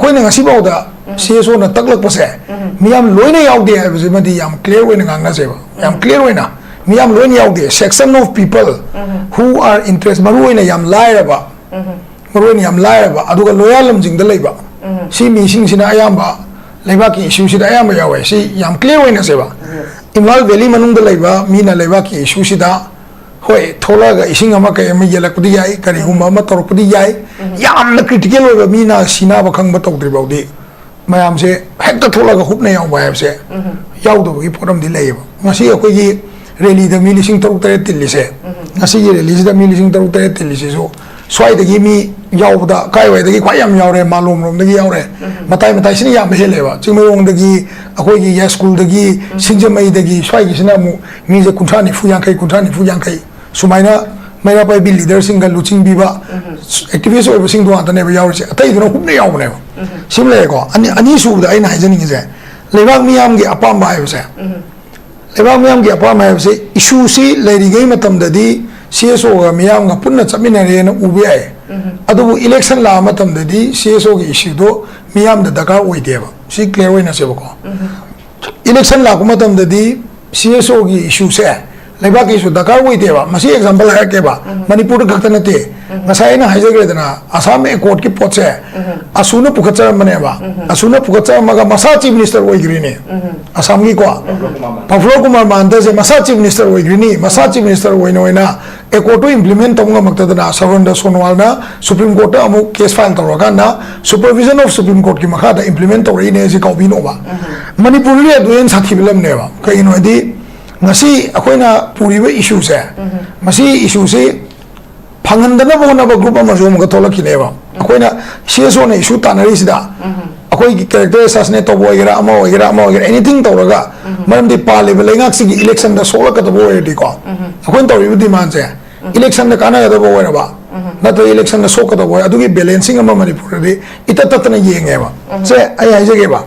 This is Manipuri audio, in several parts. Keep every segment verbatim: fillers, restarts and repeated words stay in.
ꯑꯩꯈꯣꯏꯅ ꯉꯁꯤꯐꯥꯎꯗ CSOꯅ ꯇꯛꯂꯛꯄꯁꯦ ꯃꯤꯌꯥꯝ ꯂꯣꯏꯅ ꯌꯥꯎꯗꯦ ꯍꯥꯏꯕꯁꯤꯃꯗꯤ ꯌꯥꯝ clear ꯑꯣꯏꯅ ꯉꯥꯡꯅꯁꯦꯕ, ꯌꯥꯝ clear ꯑꯣꯏꯅ꯫ ꯃꯤꯌꯥꯝ ꯂꯣꯏꯅ ꯌꯥꯎꯗꯦ, section of people who are interest, ꯃꯔꯨ ꯑꯣꯏꯅ ꯌꯥꯝ ꯂꯥꯏꯔꯕ, ꯃꯔꯨ ꯑꯣꯏꯅ ꯌꯥꯝ ꯂꯥꯏꯔꯕ ꯑꯗꯨꯒ lower ꯂꯝꯁꯤꯡꯗ ꯂꯩꯕ ꯁꯤ ꯃꯤꯁꯤꯡꯁꯤꯅ ꯑꯌꯥꯝꯕ ꯂꯩꯕꯥꯛꯀꯤ issueꯁꯤꯗ ꯑꯌꯥꯝꯕ ꯌꯥꯎꯋꯦ꯫ ꯁꯤ ꯌꯥꯝ clear ꯑꯣꯏꯅꯁꯦꯕ꯫ ꯏꯝꯐꯥꯜ valley ꯃꯅꯨꯡꯗ ꯂꯩꯕ ꯃꯤꯅ ꯂꯩꯕꯥꯛꯀꯤ issueꯁꯤꯗ, ꯍꯣꯏ, ꯊꯣꯛꯂꯛꯑꯒ ꯏꯁꯤꯡ ꯑꯃ ꯀꯩ ꯑꯃ ꯌꯦꯜꯂꯛꯄꯗꯤ ꯌꯥꯏ, ꯀꯔꯤꯒꯨꯝꯕ ꯑꯃ ꯇꯧꯔꯛꯄꯗꯤ ꯌꯥꯏ꯫ ꯌꯥꯝꯅ critical ꯑꯣꯏꯕ ꯃꯤꯅ ꯁꯤꯅꯥꯕ ꯈꯪꯕ ꯇꯧꯗ꯭ꯔꯤ ꯐꯥꯎꯗꯤ ꯃꯌꯥꯝꯁꯦ ꯍꯦꯛꯇ ꯊꯣꯛꯂꯒ ꯍꯨꯞꯅ ꯌꯥꯎꯕ ꯍꯥꯏꯕꯁꯦ ꯌꯥꯎꯗꯕꯒꯤ ꯄꯣꯠ ꯑꯃꯗꯤ ꯂꯩꯌꯦꯕ꯫ ꯉꯁꯤ ꯑꯩꯈꯣꯏꯒꯤ rallyꯗ ꯃꯤ ꯂꯤꯁꯤꯡ ꯇꯔꯨꯛ ꯇꯔꯦꯠ ꯇꯤꯜꯂꯤꯁꯦ, ꯉꯁꯤꯒꯤ rallyꯁꯤꯗ ꯃꯤ ꯂꯤꯁꯤꯡ ꯇꯔꯨꯛ ꯇꯔꯦꯠ ꯇꯤꯜꯂꯤꯁꯤꯁꯨ ꯁ꯭ꯋꯥꯏꯗꯒꯤ ꯃꯤ ꯌꯥꯎꯕꯗ ꯀꯥꯏꯋꯥꯏꯗꯒꯤ ꯈ꯭ꯋꯥꯏ ꯌꯥꯝ ꯌꯥꯎꯔꯦ? ꯃꯥꯂꯣꯝ ꯔꯣꯝꯗꯒꯤ ꯌꯥꯎꯔꯦ꯫ ꯃꯇꯥꯏ ꯃꯇꯥꯏꯁꯤꯅ ꯌꯥꯝꯕ ꯍꯦꯜꯂꯦꯕ꯫ ꯆꯤꯡꯃꯩꯔꯣꯡꯗꯒꯤ, ꯑꯩꯈꯣꯏꯒꯤ ꯌꯥꯏꯁ꯭ꯀꯨꯜꯗꯒꯤ, ꯁꯤꯡꯖꯃꯩꯗꯒꯤ, ꯁ꯭ꯋꯥꯏꯒꯤꯁꯤꯅ ꯑꯃꯨꯛ ꯃꯤꯁꯦ ꯀꯨꯟꯊ꯭ꯔꯥ ꯅꯤꯐꯨ, ꯌꯥꯡꯈꯩ, ꯀꯨꯟꯊ꯭ꯔꯥ ꯅꯤꯐꯨ, ꯌꯥꯡꯈꯩ ꯁꯨꯃꯥꯏꯅ ꯃꯩꯔꯥ ꯄꯥꯏꯕꯤ leaderꯁꯤꯡꯒ ꯂꯨꯆꯤꯡꯕꯤꯕ activist ꯑꯣꯏꯕꯁꯤꯡꯗꯣ ꯉꯥꯛꯇꯅꯦꯕ ꯌꯥꯎꯔꯤꯁꯦ꯫ ꯑꯇꯩꯗꯨꯅ ꯍꯨꯞꯅ ꯌꯥꯎꯕꯅꯦꯕ꯫ ꯁꯤꯃ ꯂꯩꯔꯦꯀꯣ꯫ ꯑꯅꯤ, ꯑꯅꯤꯁꯨꯕꯗ ꯑꯩꯅ ꯍꯥꯏꯖꯅꯤꯡꯉꯤꯁꯦ, ꯂꯩꯕꯥꯛ ꯃꯤꯌꯥꯝꯒꯤ ꯑꯄꯥꯝꯕ ꯍꯥꯏꯕꯁꯦ, ꯂꯩꯕꯥꯛ ꯃꯤꯌꯥꯝꯒꯤ ꯑꯄꯥꯝꯕ ꯍꯥꯏꯕꯁꯦ, issueꯁꯤ ꯂꯩꯔꯤꯉꯩ ꯃꯇꯝꯗꯗꯤ CSOꯒ ꯃꯤꯌꯥꯝꯒ ꯄꯨꯟꯅ ꯆꯠꯃꯤꯟꯅꯔꯦꯅ ꯎꯕ ꯌꯥꯏ꯫ ꯑꯗꯨꯕꯨ election ꯂꯥꯛꯑ ꯃꯇꯝꯗꯗꯤ CSOꯒꯤ issueꯗꯣ ꯃꯤꯌꯥꯝꯗ ꯗꯔꯀꯥꯔ ꯑꯣꯏꯗꯦꯕ꯫ ꯁꯤ clear ꯑꯣꯏꯅꯁꯦꯕꯀꯣ꯫ Election ꯂꯥꯛꯄ ꯃꯇꯝꯗꯗꯤ CSOꯒꯤ issueꯁꯦ ꯂꯩꯕꯥꯛꯀꯤꯁꯨ ꯗꯔꯀꯥꯔ ꯑꯣꯏꯗꯦꯕ꯫ ꯃꯁꯤ example ꯍꯥꯏꯔꯛꯀꯦꯕ, ꯃꯅꯤꯄꯨꯔꯗ ꯈꯛꯇ ꯅꯠꯇꯦ꯫ ꯉꯁꯥꯏ ꯑꯩꯅ ꯍꯥꯏꯖꯈ꯭ꯔꯦꯗꯅ, ꯑꯁꯥꯝ accordꯀꯤ ꯄꯣꯠꯁꯦ ꯑꯁꯨꯅ ꯄꯨꯈꯠꯆꯔꯝꯕꯅꯦꯕ꯫ ꯑꯁꯨꯅ ꯄꯨꯈꯠꯆꯔꯝꯃꯒ ꯃꯁꯥ chief minister ꯑꯣꯏꯈ꯭ꯔꯤꯅꯦ꯫ ꯑꯁꯥꯝꯒꯤꯀꯣ, ꯄ꯭ꯔꯐꯨꯜꯂ ꯀꯨꯃꯥꯔ ꯃꯍꯟꯇꯁꯦ ꯃꯁꯥ chief minister ꯑꯣꯏꯈ꯭ꯔꯤꯅꯤ꯫ ꯃꯁꯥ chief minister ꯑꯣꯏꯅ ꯑꯣꯏꯅ accordꯇꯨ implement ꯇꯧꯕ ꯉꯝꯃꯛꯇꯗꯅ ꯁꯔꯕꯥꯅꯟꯗ ꯁꯣꯅꯣꯋꯥꯜꯅ Supreme Courtꯇ ꯑꯃꯨꯛ case file ꯇꯧꯔꯀꯥꯟꯗ supervision of Supreme Courtꯀꯤ ꯃꯈꯥꯗ implement ꯇꯧꯔꯛꯏꯅꯦ꯫ ꯁꯤ ꯀꯥꯎꯕꯤꯅꯣꯕ꯫ ꯃꯅꯤꯄꯨꯔꯗꯗꯤ ꯑꯗꯨ ꯍꯦꯟꯅ ꯁꯥꯊꯤꯕ ꯂꯝꯅꯦꯕ꯫ ꯀꯩꯒꯤꯅꯣ ꯍꯥꯏꯗꯤ ꯉꯁꯤ ꯑꯩꯈꯣꯏꯅ ꯄꯨꯔꯤꯕ issueꯁꯦ, ꯃꯁꯤ issueꯁꯤ ꯐꯪꯍꯟꯗꯅꯕ ꯍꯣꯠꯅꯕ group ꯑꯃꯁꯨ ꯑꯃꯨꯛꯀ ꯊꯣꯛꯂꯛꯈꯤꯅꯦꯕ꯫ ꯑꯩꯈꯣꯏꯅ CSOꯅ issue ꯇꯥꯟꯅꯔꯤꯁꯤꯗ ꯑꯩꯈꯣꯏꯒꯤ character assassinate ꯇꯧꯕ ꯑꯣꯏꯒꯦꯔꯥ, ꯑꯃ ꯑꯣꯏꯒꯦꯔꯥ, ꯑꯃ ꯑꯣꯏꯒꯦꯔꯥ, anything ꯇꯧꯔꯒ, ꯃꯔꯝꯗꯤ ꯄꯥꯜꯂꯤꯕ ꯂꯩꯉꯥꯛꯁꯤꯒꯤ electionꯗ ꯁꯣꯛꯂꯛꯀꯗꯕ ꯑꯣꯏꯔꯗꯤꯀꯣ, ꯑꯩꯈꯣꯏꯅ ꯇꯧꯔꯤꯕ demandꯁꯦ electionꯗ ꯀꯥꯟꯅꯒꯗꯕ ꯑꯣꯏꯔꯕ, ꯅꯠꯇ꯭ꯔꯒ electionꯗ ꯁꯣꯛꯀꯗꯕ ꯑꯣꯏꯔ, ꯑꯗꯨꯒꯤ balancing ꯑꯃ ꯃꯅꯤꯄꯨꯔꯗꯗꯤ ꯏꯇꯠ ꯇꯠꯇꯅ ꯌꯦꯡꯉꯦꯕ꯫ ꯁꯦ, ꯑꯩ ꯍꯥꯏꯖꯒꯦꯕ,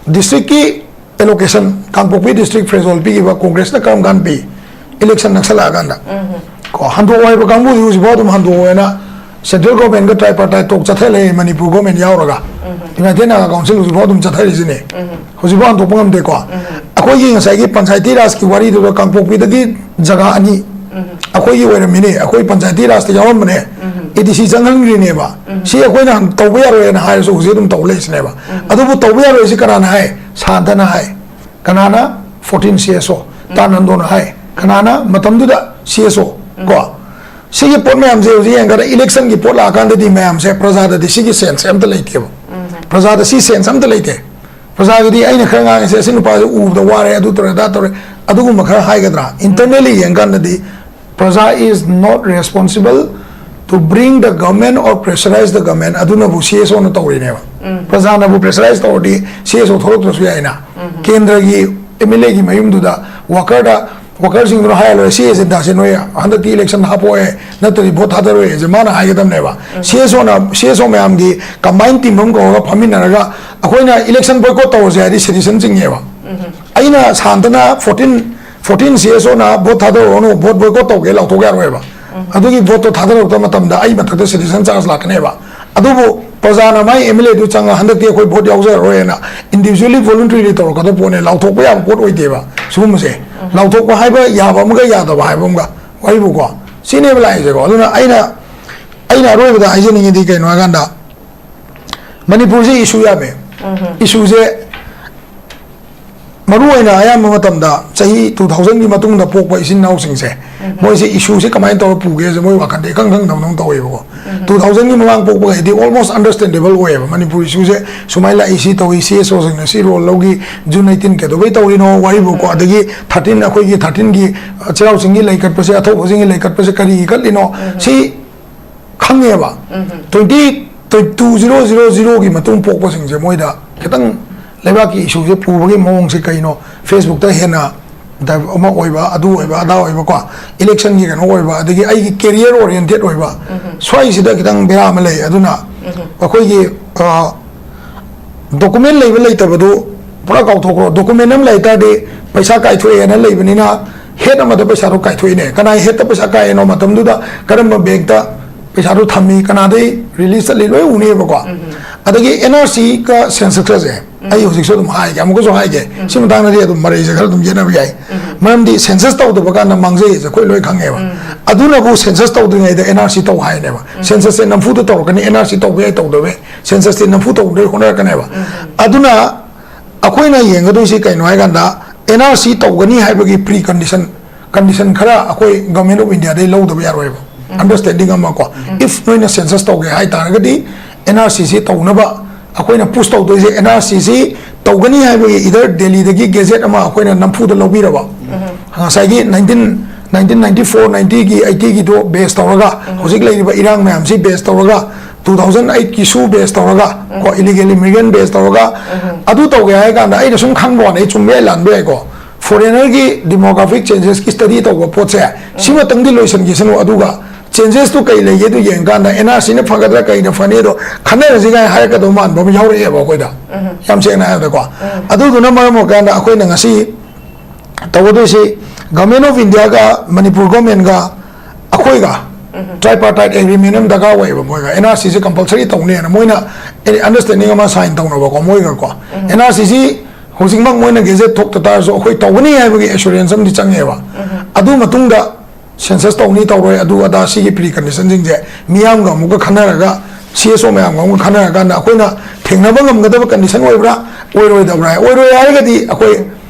districtꯀꯤ allocation, ꯀꯥꯡꯄꯣꯛꯄꯤ district ꯐ꯭ꯔꯦꯖꯣꯜ ꯄꯤꯈꯤꯕ Congressꯅ ꯀꯔꯝ ꯀꯥꯟ ꯄꯤ? Election ꯅꯛꯁꯜꯂꯛꯑꯀꯥꯟꯗ꯫ ꯀꯣ, ꯍꯟꯗꯣꯛꯑꯣ ꯍꯥꯏꯕ ꯀꯥꯡꯕꯨꯗꯤ ꯍꯧꯖꯤꯛꯐꯥꯎ ꯑꯗꯨꯝ ꯍꯟꯗꯣꯛꯑꯣ ꯍꯥꯏꯅ Central Government ꯒ tripartite talk ꯆꯠꯊ ꯂꯩ, ꯃꯅꯤꯄꯨꯔ government ꯌꯥꯎꯔꯒ꯫ United Naga Council ꯍꯧꯖꯤꯛꯐꯥꯎ ꯑꯗꯨꯝ ꯆꯠꯊꯔꯤꯁꯤꯅꯦ꯫ ꯍꯧꯖꯤꯛꯐꯥꯎ ꯍꯟꯗꯣꯛꯄ ꯉꯝꯗꯦꯀꯣ꯫ ꯑꯩꯈꯣꯏꯒꯤ ꯉꯁꯥꯏꯒꯤ ꯄꯟꯆꯥꯌꯇꯤ ꯔꯥꯖꯀꯤ ꯋꯥꯔꯤꯗꯨꯗ ꯀꯥꯡꯄꯣꯛꯄꯤꯗꯒꯤ ꯖꯒꯥ ꯑꯅꯤ ꯑꯩꯈꯣꯏꯒꯤ ꯑꯣꯏꯔꯝꯃꯤꯅꯦ, ꯑꯩꯈꯣꯏ ꯄꯟꯆꯥꯌꯇꯤ ꯔꯥꯖꯇ ꯌꯥꯎꯔꯝꯕꯅꯦ꯫ ADC ꯆꯪꯍꯟꯈ꯭ꯔꯤꯅꯦꯕ꯫ ꯁꯤ ꯑꯩꯈꯣꯏꯅ ꯇꯧꯕ ꯌꯥꯔꯣꯏꯅ ꯍꯥꯏꯔꯁꯨ ꯍꯧꯖꯤꯛ ꯑꯗꯨꯝ ꯇꯧ ꯂꯩꯁꯤꯅꯦꯕ꯫ ꯑꯗꯨꯕꯨ ꯇꯧꯕ ꯌꯥꯔꯣꯏꯁꯤ ꯀꯅꯥꯅ ꯍꯥꯏ? ꯁꯥꯟꯇꯅ ꯍꯥꯏ꯫ ꯀꯅꯥꯅ? Fourteen CSO꯫ ꯇꯥꯅꯟꯗꯣꯅ ꯍꯥꯏ꯫ ꯀꯅꯥꯅ? ꯃꯇꯝꯗꯨꯗ CSO꯫ ꯀꯣ, ꯁꯤꯒꯤ ꯄꯣꯠ ꯃꯌꯥꯝꯁꯦ ꯍꯧꯖꯤꯛ ꯌꯦꯡꯀꯥꯟꯗ election ꯒꯤ ꯄꯣꯠ ꯂꯥꯛꯑꯀꯥꯟꯗꯗꯤ ꯃꯌꯥꯝꯁꯦ, ꯄ꯭ꯔꯖꯥꯗꯗꯤ ꯁꯤꯒꯤ sense ꯁꯦ ꯑꯝꯇ ꯂꯩꯇꯦꯕ꯫ ꯄ꯭ꯔꯖꯥꯗ ꯁꯤ sense ꯑꯝꯇ ꯂꯩꯇꯦ꯫ ꯄ꯭ꯔꯖꯥꯒꯤꯗꯤ ꯑꯩꯅ ꯈꯔ ꯉꯥꯡꯉꯤꯁꯦ, "ꯑꯁꯤ ꯅꯨꯄꯥꯁꯦ ꯎꯕꯗ ꯋꯥꯔꯦ, ꯑꯗꯨ ꯇꯧꯔꯦ, ꯑꯗꯥ ꯇꯧꯔꯦ", ꯑꯗꯨꯒꯨꯝꯕ ꯈꯔ ꯍꯥꯏꯒꯗ꯭ꯔꯥ? Internally ꯌꯦꯡꯀꯥꯟꯗꯗꯤ ꯄ꯭ꯔꯖꯥ is not responsible to bring the government or pressurize the government꯫ ꯑꯗꯨꯅꯕꯨ CSO ꯅ ꯇꯧꯔꯤꯅꯦꯕ꯫ ꯄ꯭ꯔꯖꯥꯅꯕꯨ pressurize ꯇꯧꯔꯗꯤ CSO ꯊꯣꯛꯂꯛꯇ꯭ꯔꯁꯨ ꯌꯥꯏꯅ꯫ ꯀꯦꯟꯗ꯭ꯔꯒꯤ MLA ꯒꯤ ꯃꯌꯨꯝꯗꯨꯗ worker ꯗ, worker ꯁꯤꯡꯗꯨꯅ ꯍꯥꯏꯔ ꯂꯣꯏꯔꯦ, "ꯁꯤ agenda ꯁꯦ ꯅꯣꯏ ꯍꯟꯗꯛꯇꯤ election ꯍꯥꯞꯄꯣꯛꯑꯦ, ꯅꯠꯇ꯭ꯔꯗꯤ vote ꯊꯥꯗꯔꯣꯏ" ꯁꯦ ꯃꯥꯅ ꯍꯥꯏꯒꯗꯕꯅꯦꯕ꯫ CSO ꯅ, CSO ꯃꯌꯥꯝꯒꯤ combine team ꯑꯃ ꯀꯧꯔꯒ ꯐꯝꯃꯤꯟꯅꯔꯒ ꯑꯩꯈꯣꯏꯅ election boycott ꯇꯧꯔꯁꯦ ꯍꯥꯏꯗꯤ sedition ꯆꯤꯡꯉꯦꯕ꯫ ꯑꯩꯅ ꯁꯥꯟꯇꯅ fourteen, fourteen CSO ꯅ vote ꯊꯥꯗꯔꯨꯔꯅꯨ, vote boycott ꯇꯧꯒꯦ ꯂꯥꯎꯊꯣꯛ ꯌꯥꯔꯣꯏꯕ꯫ ꯑꯗꯨꯒꯤ vote ꯇꯣ ꯊꯥꯗꯔꯛꯄ ꯃꯇꯝꯗ ꯑꯩ ꯃꯊꯛꯇ sedition charge ꯂꯥꯛꯀꯅꯦꯕ꯫ ꯑꯗꯨꯕꯨ ꯄ꯭ꯔꯖꯥꯅ ꯃꯥꯏ MLA ꯗꯨ ꯆꯪꯉ ꯍꯟꯗꯛꯇꯤ ꯑꯩꯈꯣꯏ vote ꯌꯥꯎꯖꯔꯔꯣꯏꯅ individually voluntarily ꯇꯧꯔꯛꯀꯗꯕ ꯄꯣꯠꯅꯦ, ꯂꯥꯎꯊꯣꯛꯄ ꯌꯥꯕ ꯄꯣꯠ ꯑꯣꯏꯗꯦꯕ ꯁꯤꯒꯨꯝꯕꯁꯦ꯫ ꯂꯥꯎꯊꯣꯛꯄ ꯍꯥꯏꯕ ꯌꯥꯕ ꯑꯃꯒ ꯌꯥꯗꯕ ꯍꯥꯏꯕ ꯑꯃꯒ ꯋꯥꯔꯤꯕꯨꯀꯣ꯫ ꯁꯤꯅꯦꯕ ꯂꯥꯛꯏꯁꯦꯀꯣ꯫ ꯑꯗꯨꯅ ꯑꯩꯅ, ꯑꯩꯅ ꯑꯔꯣꯏꯕꯗ ꯍꯥꯏꯖꯅꯤꯡꯉꯤꯗꯤ ꯀꯩꯅꯣ ꯍꯥꯏꯀꯥꯟꯗ, ꯃꯅꯤꯄꯨꯔꯁꯦ issue ꯌꯥꯝꯃꯦ꯫ Issue ꯁꯦ ꯃꯔꯨ ꯑꯣꯏꯅ ꯑꯌꯥꯝꯕ ꯃꯇꯝꯗ ꯆꯍꯤ two thousand ꯒꯤ ꯃꯇꯨꯡꯗ ꯄꯣꯛꯄ ꯏꯆꯤꯟ ꯏꯅꯥꯎꯁꯤꯡꯁꯦ, ꯃꯣꯏꯁꯦ issue ꯁꯦ ꯀꯃꯥꯏꯅ ꯇꯧꯔ ꯄꯨꯒꯦꯁꯦ ꯃꯣꯏ ꯋꯥꯈꯟꯗ ꯏꯈꯪ ꯈꯪꯗꯕꯗꯧꯅ ꯇꯧꯋꯦꯕꯀꯣ꯫ Two thousand ꯒꯤ ꯃꯃꯥꯡ ꯄꯣꯛꯄꯈꯩꯗꯤ almost understandable ꯑꯣꯏꯌꯦꯕ꯫ ꯃꯅꯤꯄꯨꯔ issue ꯁꯦ ꯁꯨꯃꯥꯏꯅ ꯂꯥꯛꯏ, ꯁꯤ ꯇꯧꯏ, CSO ꯁꯤꯡꯅ ꯁꯤ role ꯂꯧꯈꯤ, June eighteen ꯀꯩꯗꯧꯕꯩ ꯇꯧꯔꯤꯅꯣ ꯋꯥꯔꯤꯕꯨꯀꯣ, ꯑꯗꯒꯤ thirteen, ꯑꯩꯈꯣꯏꯒꯤ thirteen ꯒꯤ, ꯑ, ꯆꯩꯔꯥꯎ ꯆꯤꯡꯒꯤ ꯂꯩ ꯀꯠꯄꯁꯦ, ꯑꯊꯧꯕꯁꯤꯡꯒꯤ ꯂꯩ ꯀꯠꯄꯁꯦ ꯀꯔꯤꯒꯤ ꯀꯠꯂꯤꯅꯣ, ꯁꯤ ꯈꯪꯉꯦꯕ꯫ Twenty, two zero zero zero ꯒꯤ ꯃꯇꯨꯡ ꯄꯣꯛꯄꯁꯤꯡꯁꯦ ꯃꯣꯏꯗ ꯈꯤꯇꯪ ꯂꯩꯕꯥꯛꯀꯤ issue ꯁꯦ ꯄꯨꯕꯒꯤ ꯃꯑꯣꯡꯁꯦ ꯀꯩꯅꯣ, Facebook ꯇ ꯍꯦꯟꯅ div-, ꯑꯃ ꯑꯣꯏꯕ, ꯑꯗꯨ ꯑꯣꯏꯕ, ꯑꯗꯥ ꯑꯣꯏꯕꯀꯣ, election ꯒꯤ ꯀꯩꯅꯣ ꯑꯣꯏꯕ, ꯑꯗꯒꯤ ꯑꯩꯒꯤ career oriented ꯑꯣꯏꯕ, ꯁ꯭ꯋꯥꯏꯁꯤꯗ ꯈꯤꯇꯪ ꯕꯦꯔꯥ ꯑꯃ ꯂꯩ꯫ ꯑꯗꯨꯅ ꯑꯩꯈꯣꯏꯒꯤ, ꯑ, document ꯂꯩꯕ ꯂꯩꯇꯕꯗꯨ ꯄꯨꯔꯥ ꯀꯥꯎꯊꯣꯛꯈ꯭ꯔꯣ꯫ Document ꯑꯃ ꯂꯩ ꯇꯥꯔꯗꯤ ꯄꯩꯁꯥ ꯀꯥꯏꯊꯣꯛꯑꯦꯅ ꯂꯩꯕꯅꯤꯅ head ꯑꯃꯗ ꯄꯩꯁꯥꯗꯣ ꯀꯥꯏꯊꯣꯛꯏꯅꯦ꯫ ꯀꯅꯥꯏ head ꯇ ꯄꯩꯁꯥ ꯀꯥꯏꯅꯣ, ꯃꯇꯝꯗꯨꯗ ꯀꯔꯝꯕ bank ꯇ ꯄꯩꯁꯥꯗꯣ ꯊꯝꯃꯤ, ꯀꯅꯥꯗꯩ ꯔꯤꯂꯤꯁ ꯆꯠꯂꯤ, ꯂꯣꯏ ꯎꯅꯦꯕꯀꯣ꯫ ꯑꯗꯒꯤ ꯑꯦꯟ ꯑꯥꯔ ꯁꯤꯒ ꯁꯦꯟꯁꯁꯀꯁꯦ ꯑꯩ ꯍꯧꯖꯤꯛꯁꯨ ꯑꯗꯨꯝ ꯍꯥꯏꯒꯦ, ꯑꯃꯨꯛꯀꯁꯨ ꯍꯥꯏꯒꯦ, ꯁꯤ ꯃꯇꯥꯡꯗꯗꯤ ꯑꯗꯨꯝ ꯃꯔꯩꯁꯦ ꯈꯔ ꯑꯗꯨꯝ ꯌꯦꯠꯅꯕ ꯌꯥꯏ꯫ ꯃꯔꯝꯗꯤ ꯁꯦꯟꯁꯁ ꯇꯧꯗꯕ ꯀꯥꯟꯗ ꯃꯥꯡꯖꯩꯁꯦ ꯑꯩꯈꯣꯏ ꯂꯣꯏ ꯈꯪꯉꯦꯕ꯫ ꯑꯗꯨꯅꯕꯨ ꯁꯦꯟꯁꯁ ꯇꯧꯗ꯭ꯔꯤꯉꯩꯗ ꯑꯦꯟ ꯑꯥꯔ ꯁꯤ ꯇꯧ ꯍꯥꯏꯅꯦꯕ꯫ ꯁꯦꯟꯁꯁꯁꯦ ꯅꯝꯐꯨꯗ ꯇꯧꯔꯛꯀꯅꯤ, ꯑꯦꯟ ꯑꯥꯔ ꯁꯤ ꯇꯧꯕ ꯌꯥꯏ ꯇꯧꯗꯕ ꯌꯥꯏ, ꯁꯦꯟꯁꯁꯇꯤ ꯅꯝꯐꯨ ꯇꯧꯗꯣꯏ ꯍꯣꯠꯅꯔꯛꯀꯅꯦꯕ꯫ ꯑꯗꯨꯅ ꯑꯩꯈꯣꯏꯅ ꯌꯦꯡꯒꯗꯣꯏꯁꯤ ꯀꯩꯅꯣ ꯍꯥꯏ ꯀꯥꯟꯗ, ꯑꯦꯟ ꯑꯥꯔ ꯁꯤ ꯇꯧꯒꯅꯤ ꯍꯥꯏꯕꯒꯤ ꯄ꯭ꯔꯤ ꯀꯟꯗꯤꯁꯟ, ꯀꯟꯗꯤꯁꯟ ꯈꯔ ꯑꯩꯈꯣꯏ ꯒꯚꯔꯟꯃꯦꯟꯠ ꯑꯣꯐ ꯏꯟꯗꯤꯌꯥꯗꯩ ꯂꯧꯗꯕ ꯌꯥꯔꯣꯏꯕ꯫ ꯑꯟꯗꯔꯁꯇꯦꯟꯗꯤꯡ ꯑꯃ ꯀꯣ, ꯏꯐ ꯅꯣꯏꯅ ꯁꯦꯟꯁꯁ ꯇꯧꯒꯦ ꯍꯥꯏ ꯇꯥꯔꯒꯗꯤ ꯑꯦꯟ ꯑꯥꯔ ꯁꯤꯁꯤ ꯇꯧꯅꯕ ꯑꯩꯈꯣꯏꯅ ꯄꯨꯁ ꯇꯧꯗꯣꯏꯁꯦ꯫ ꯑꯦꯟ ꯑꯥꯔ ꯁꯤꯁꯤ ꯇꯧꯒꯅꯤ ꯍꯥꯏꯕꯒꯤ ꯏꯗꯔ ꯗꯦꯜꯂꯤꯗꯒꯤ ꯒꯦꯖꯦꯠ ꯑꯃ ꯑꯩꯈꯣꯏꯅ ꯅꯝꯐꯨꯗ ꯂꯧꯕꯤꯔꯕ, ꯉꯁꯥꯏꯒꯤ ꯅꯥꯏꯟꯇꯤꯟ ꯅꯥꯏꯟꯇꯤꯟ ꯅꯥꯏꯟꯇꯤ ꯐꯣꯔ ꯅꯥꯏꯟꯇꯤꯒꯤ ꯑꯩꯠꯇꯤꯒꯤꯗꯣ ꯕꯦꯁ ꯇꯧꯔꯒ, ꯍꯧꯖꯤꯛ ꯂꯩꯔꯤꯕ ꯏꯔꯥꯡ ꯃꯌꯥꯝꯁꯤ ꯕꯦꯁ ꯇꯧꯔꯒ, ꯇꯨ ꯊꯥꯎꯖꯟ ꯑꯩꯠꯀꯤꯁꯨ ꯕꯦꯁ ꯇꯧꯔꯒ, ꯀꯣ, ꯏꯂꯤꯒꯦꯜ ꯏꯃꯤꯒ꯭ꯔꯦꯟ ꯕꯦꯁ ꯇꯧꯔꯒ, ꯑꯗꯨ ꯇꯧꯒꯦ ꯍꯥꯏ ꯀꯥꯟꯗ ꯑꯩꯅ ꯁꯨꯝ ꯈꯪꯕ ꯋꯥꯅꯤ, ꯑꯩ ꯆꯨꯝꯕ ꯌꯥꯏ ꯂꯥꯟꯕ ꯌꯥꯏꯀꯣ, ꯐꯣꯔꯦꯅꯔꯒꯤ ꯗꯤꯃꯣꯒ꯭ꯔꯥꯐꯤꯛ ꯆꯦꯟꯖꯦꯁꯀꯤ ꯁ꯭ꯇꯗꯤ ꯇꯧꯕ ꯄꯣꯠꯁꯦ ꯁꯤꯃꯇꯪꯗꯤ ꯂꯣꯏꯁꯤꯟꯈꯤꯁꯅꯨ, ꯑꯗꯨꯒ ꯆꯦꯟꯖꯦꯁꯇꯨ ꯀꯩ ꯂꯩꯒꯦꯗꯨ ꯌꯦꯡꯀꯥꯟꯗ ꯑꯦꯟ ꯑꯥꯔ ꯁꯤꯅ ꯐꯒꯗ꯭ꯔꯥ ꯀꯩꯅ ꯐꯅꯤꯗꯣ ꯈꯟꯅꯔꯁꯤ ꯀꯥꯏꯅ ꯍꯥꯏꯔꯛꯀꯗꯧꯕ ꯃꯥꯟꯕ ꯑꯃ ꯌꯥꯎꯔꯛꯑꯦꯕ ꯑꯩꯈꯣꯏꯗ, ꯌꯥꯝ ꯁꯦꯡꯅ ꯍꯥꯏꯔꯕꯗꯀꯣ꯫ ꯑꯗꯨꯗꯨꯅ ꯃꯔꯝ ꯑꯣꯏꯔꯀꯥꯟꯗ ꯑꯩꯈꯣꯏꯅ ꯉꯁꯤ ꯇꯧꯒꯗꯣꯏꯁꯤ ꯒꯚꯔꯟꯃꯦꯟꯠ ꯑꯣꯐ ꯏꯟꯗꯤꯌꯥꯒ ꯃꯅꯤꯄꯨꯔ ꯒꯚꯔꯟꯃꯦꯟꯠꯒ ꯑꯩꯈꯣꯏꯒ ꯇ꯭ꯔꯥꯏꯄꯥꯔꯇꯥꯏꯠ ꯑꯦꯒ꯭ꯔꯤꯃꯦꯟ ꯑꯃ ꯗꯔꯀꯥꯔ ꯑꯣꯏꯌꯦꯕ꯫ ꯃꯣꯏꯒ ꯑꯦꯟ ꯑꯥꯔ ꯁꯤꯁꯦ ꯀꯝꯄꯜꯁꯔꯤ ꯇꯧꯅꯦꯅ ꯃꯣꯏꯅ ꯑꯟꯗꯔꯁꯇꯦꯟꯗꯤꯡ ꯑꯃ ꯁꯥꯏꯟ ꯇꯧꯅꯕꯀꯣ, ꯃꯣꯏꯒꯀꯣ꯫ ꯑꯦꯟ ꯑꯥꯔ ꯁꯤꯁꯤ ꯍꯧꯖꯤꯛꯃꯛ ꯃꯣꯏꯅ ꯒꯦꯖꯦꯠ ꯊꯣꯛꯇ ꯇꯥꯔꯁꯨ ꯑꯩꯈꯣꯏ ꯇꯧꯒꯅꯤ ꯍꯥꯏꯕꯒꯤ ꯑꯦꯁꯨꯔꯦꯟꯁ ꯑꯃꯗꯤ ꯆꯪꯉꯦꯕ꯫ ꯑꯗꯨ ꯃꯇꯨꯡꯗ ꯁꯦꯟꯁꯁ ꯇꯧꯅꯤ ꯇꯧꯔꯣꯏ ꯑꯗꯨ ꯑꯗꯥ ꯁꯤꯒꯤ ꯄ꯭ꯔꯤ ꯀꯟꯗꯤꯁꯟꯁꯤꯡꯁꯦ ꯃꯤꯌꯥꯝꯒ ꯑꯃꯨꯛꯀ ꯈꯟꯅꯔꯒ, ꯁꯤ ꯑꯦꯁ ꯑꯣ ꯃꯌꯥꯝꯒ ꯑꯃꯨꯛꯀ ꯈꯟꯅꯔꯀꯥꯟꯗ ꯑꯩꯈꯣꯏꯅ ꯊꯦꯡꯅꯕ ꯉꯝꯒꯗꯕ ꯀꯟꯗꯤꯁꯟ ꯑꯣꯏꯕ꯭ꯔꯥ, ꯑꯣꯏꯔꯣꯏꯗꯕ꯭ꯔꯥ? ꯑꯣꯏꯔꯣꯏ ꯍꯥꯏꯔꯒꯗꯤ ꯑꯩꯈꯣꯏ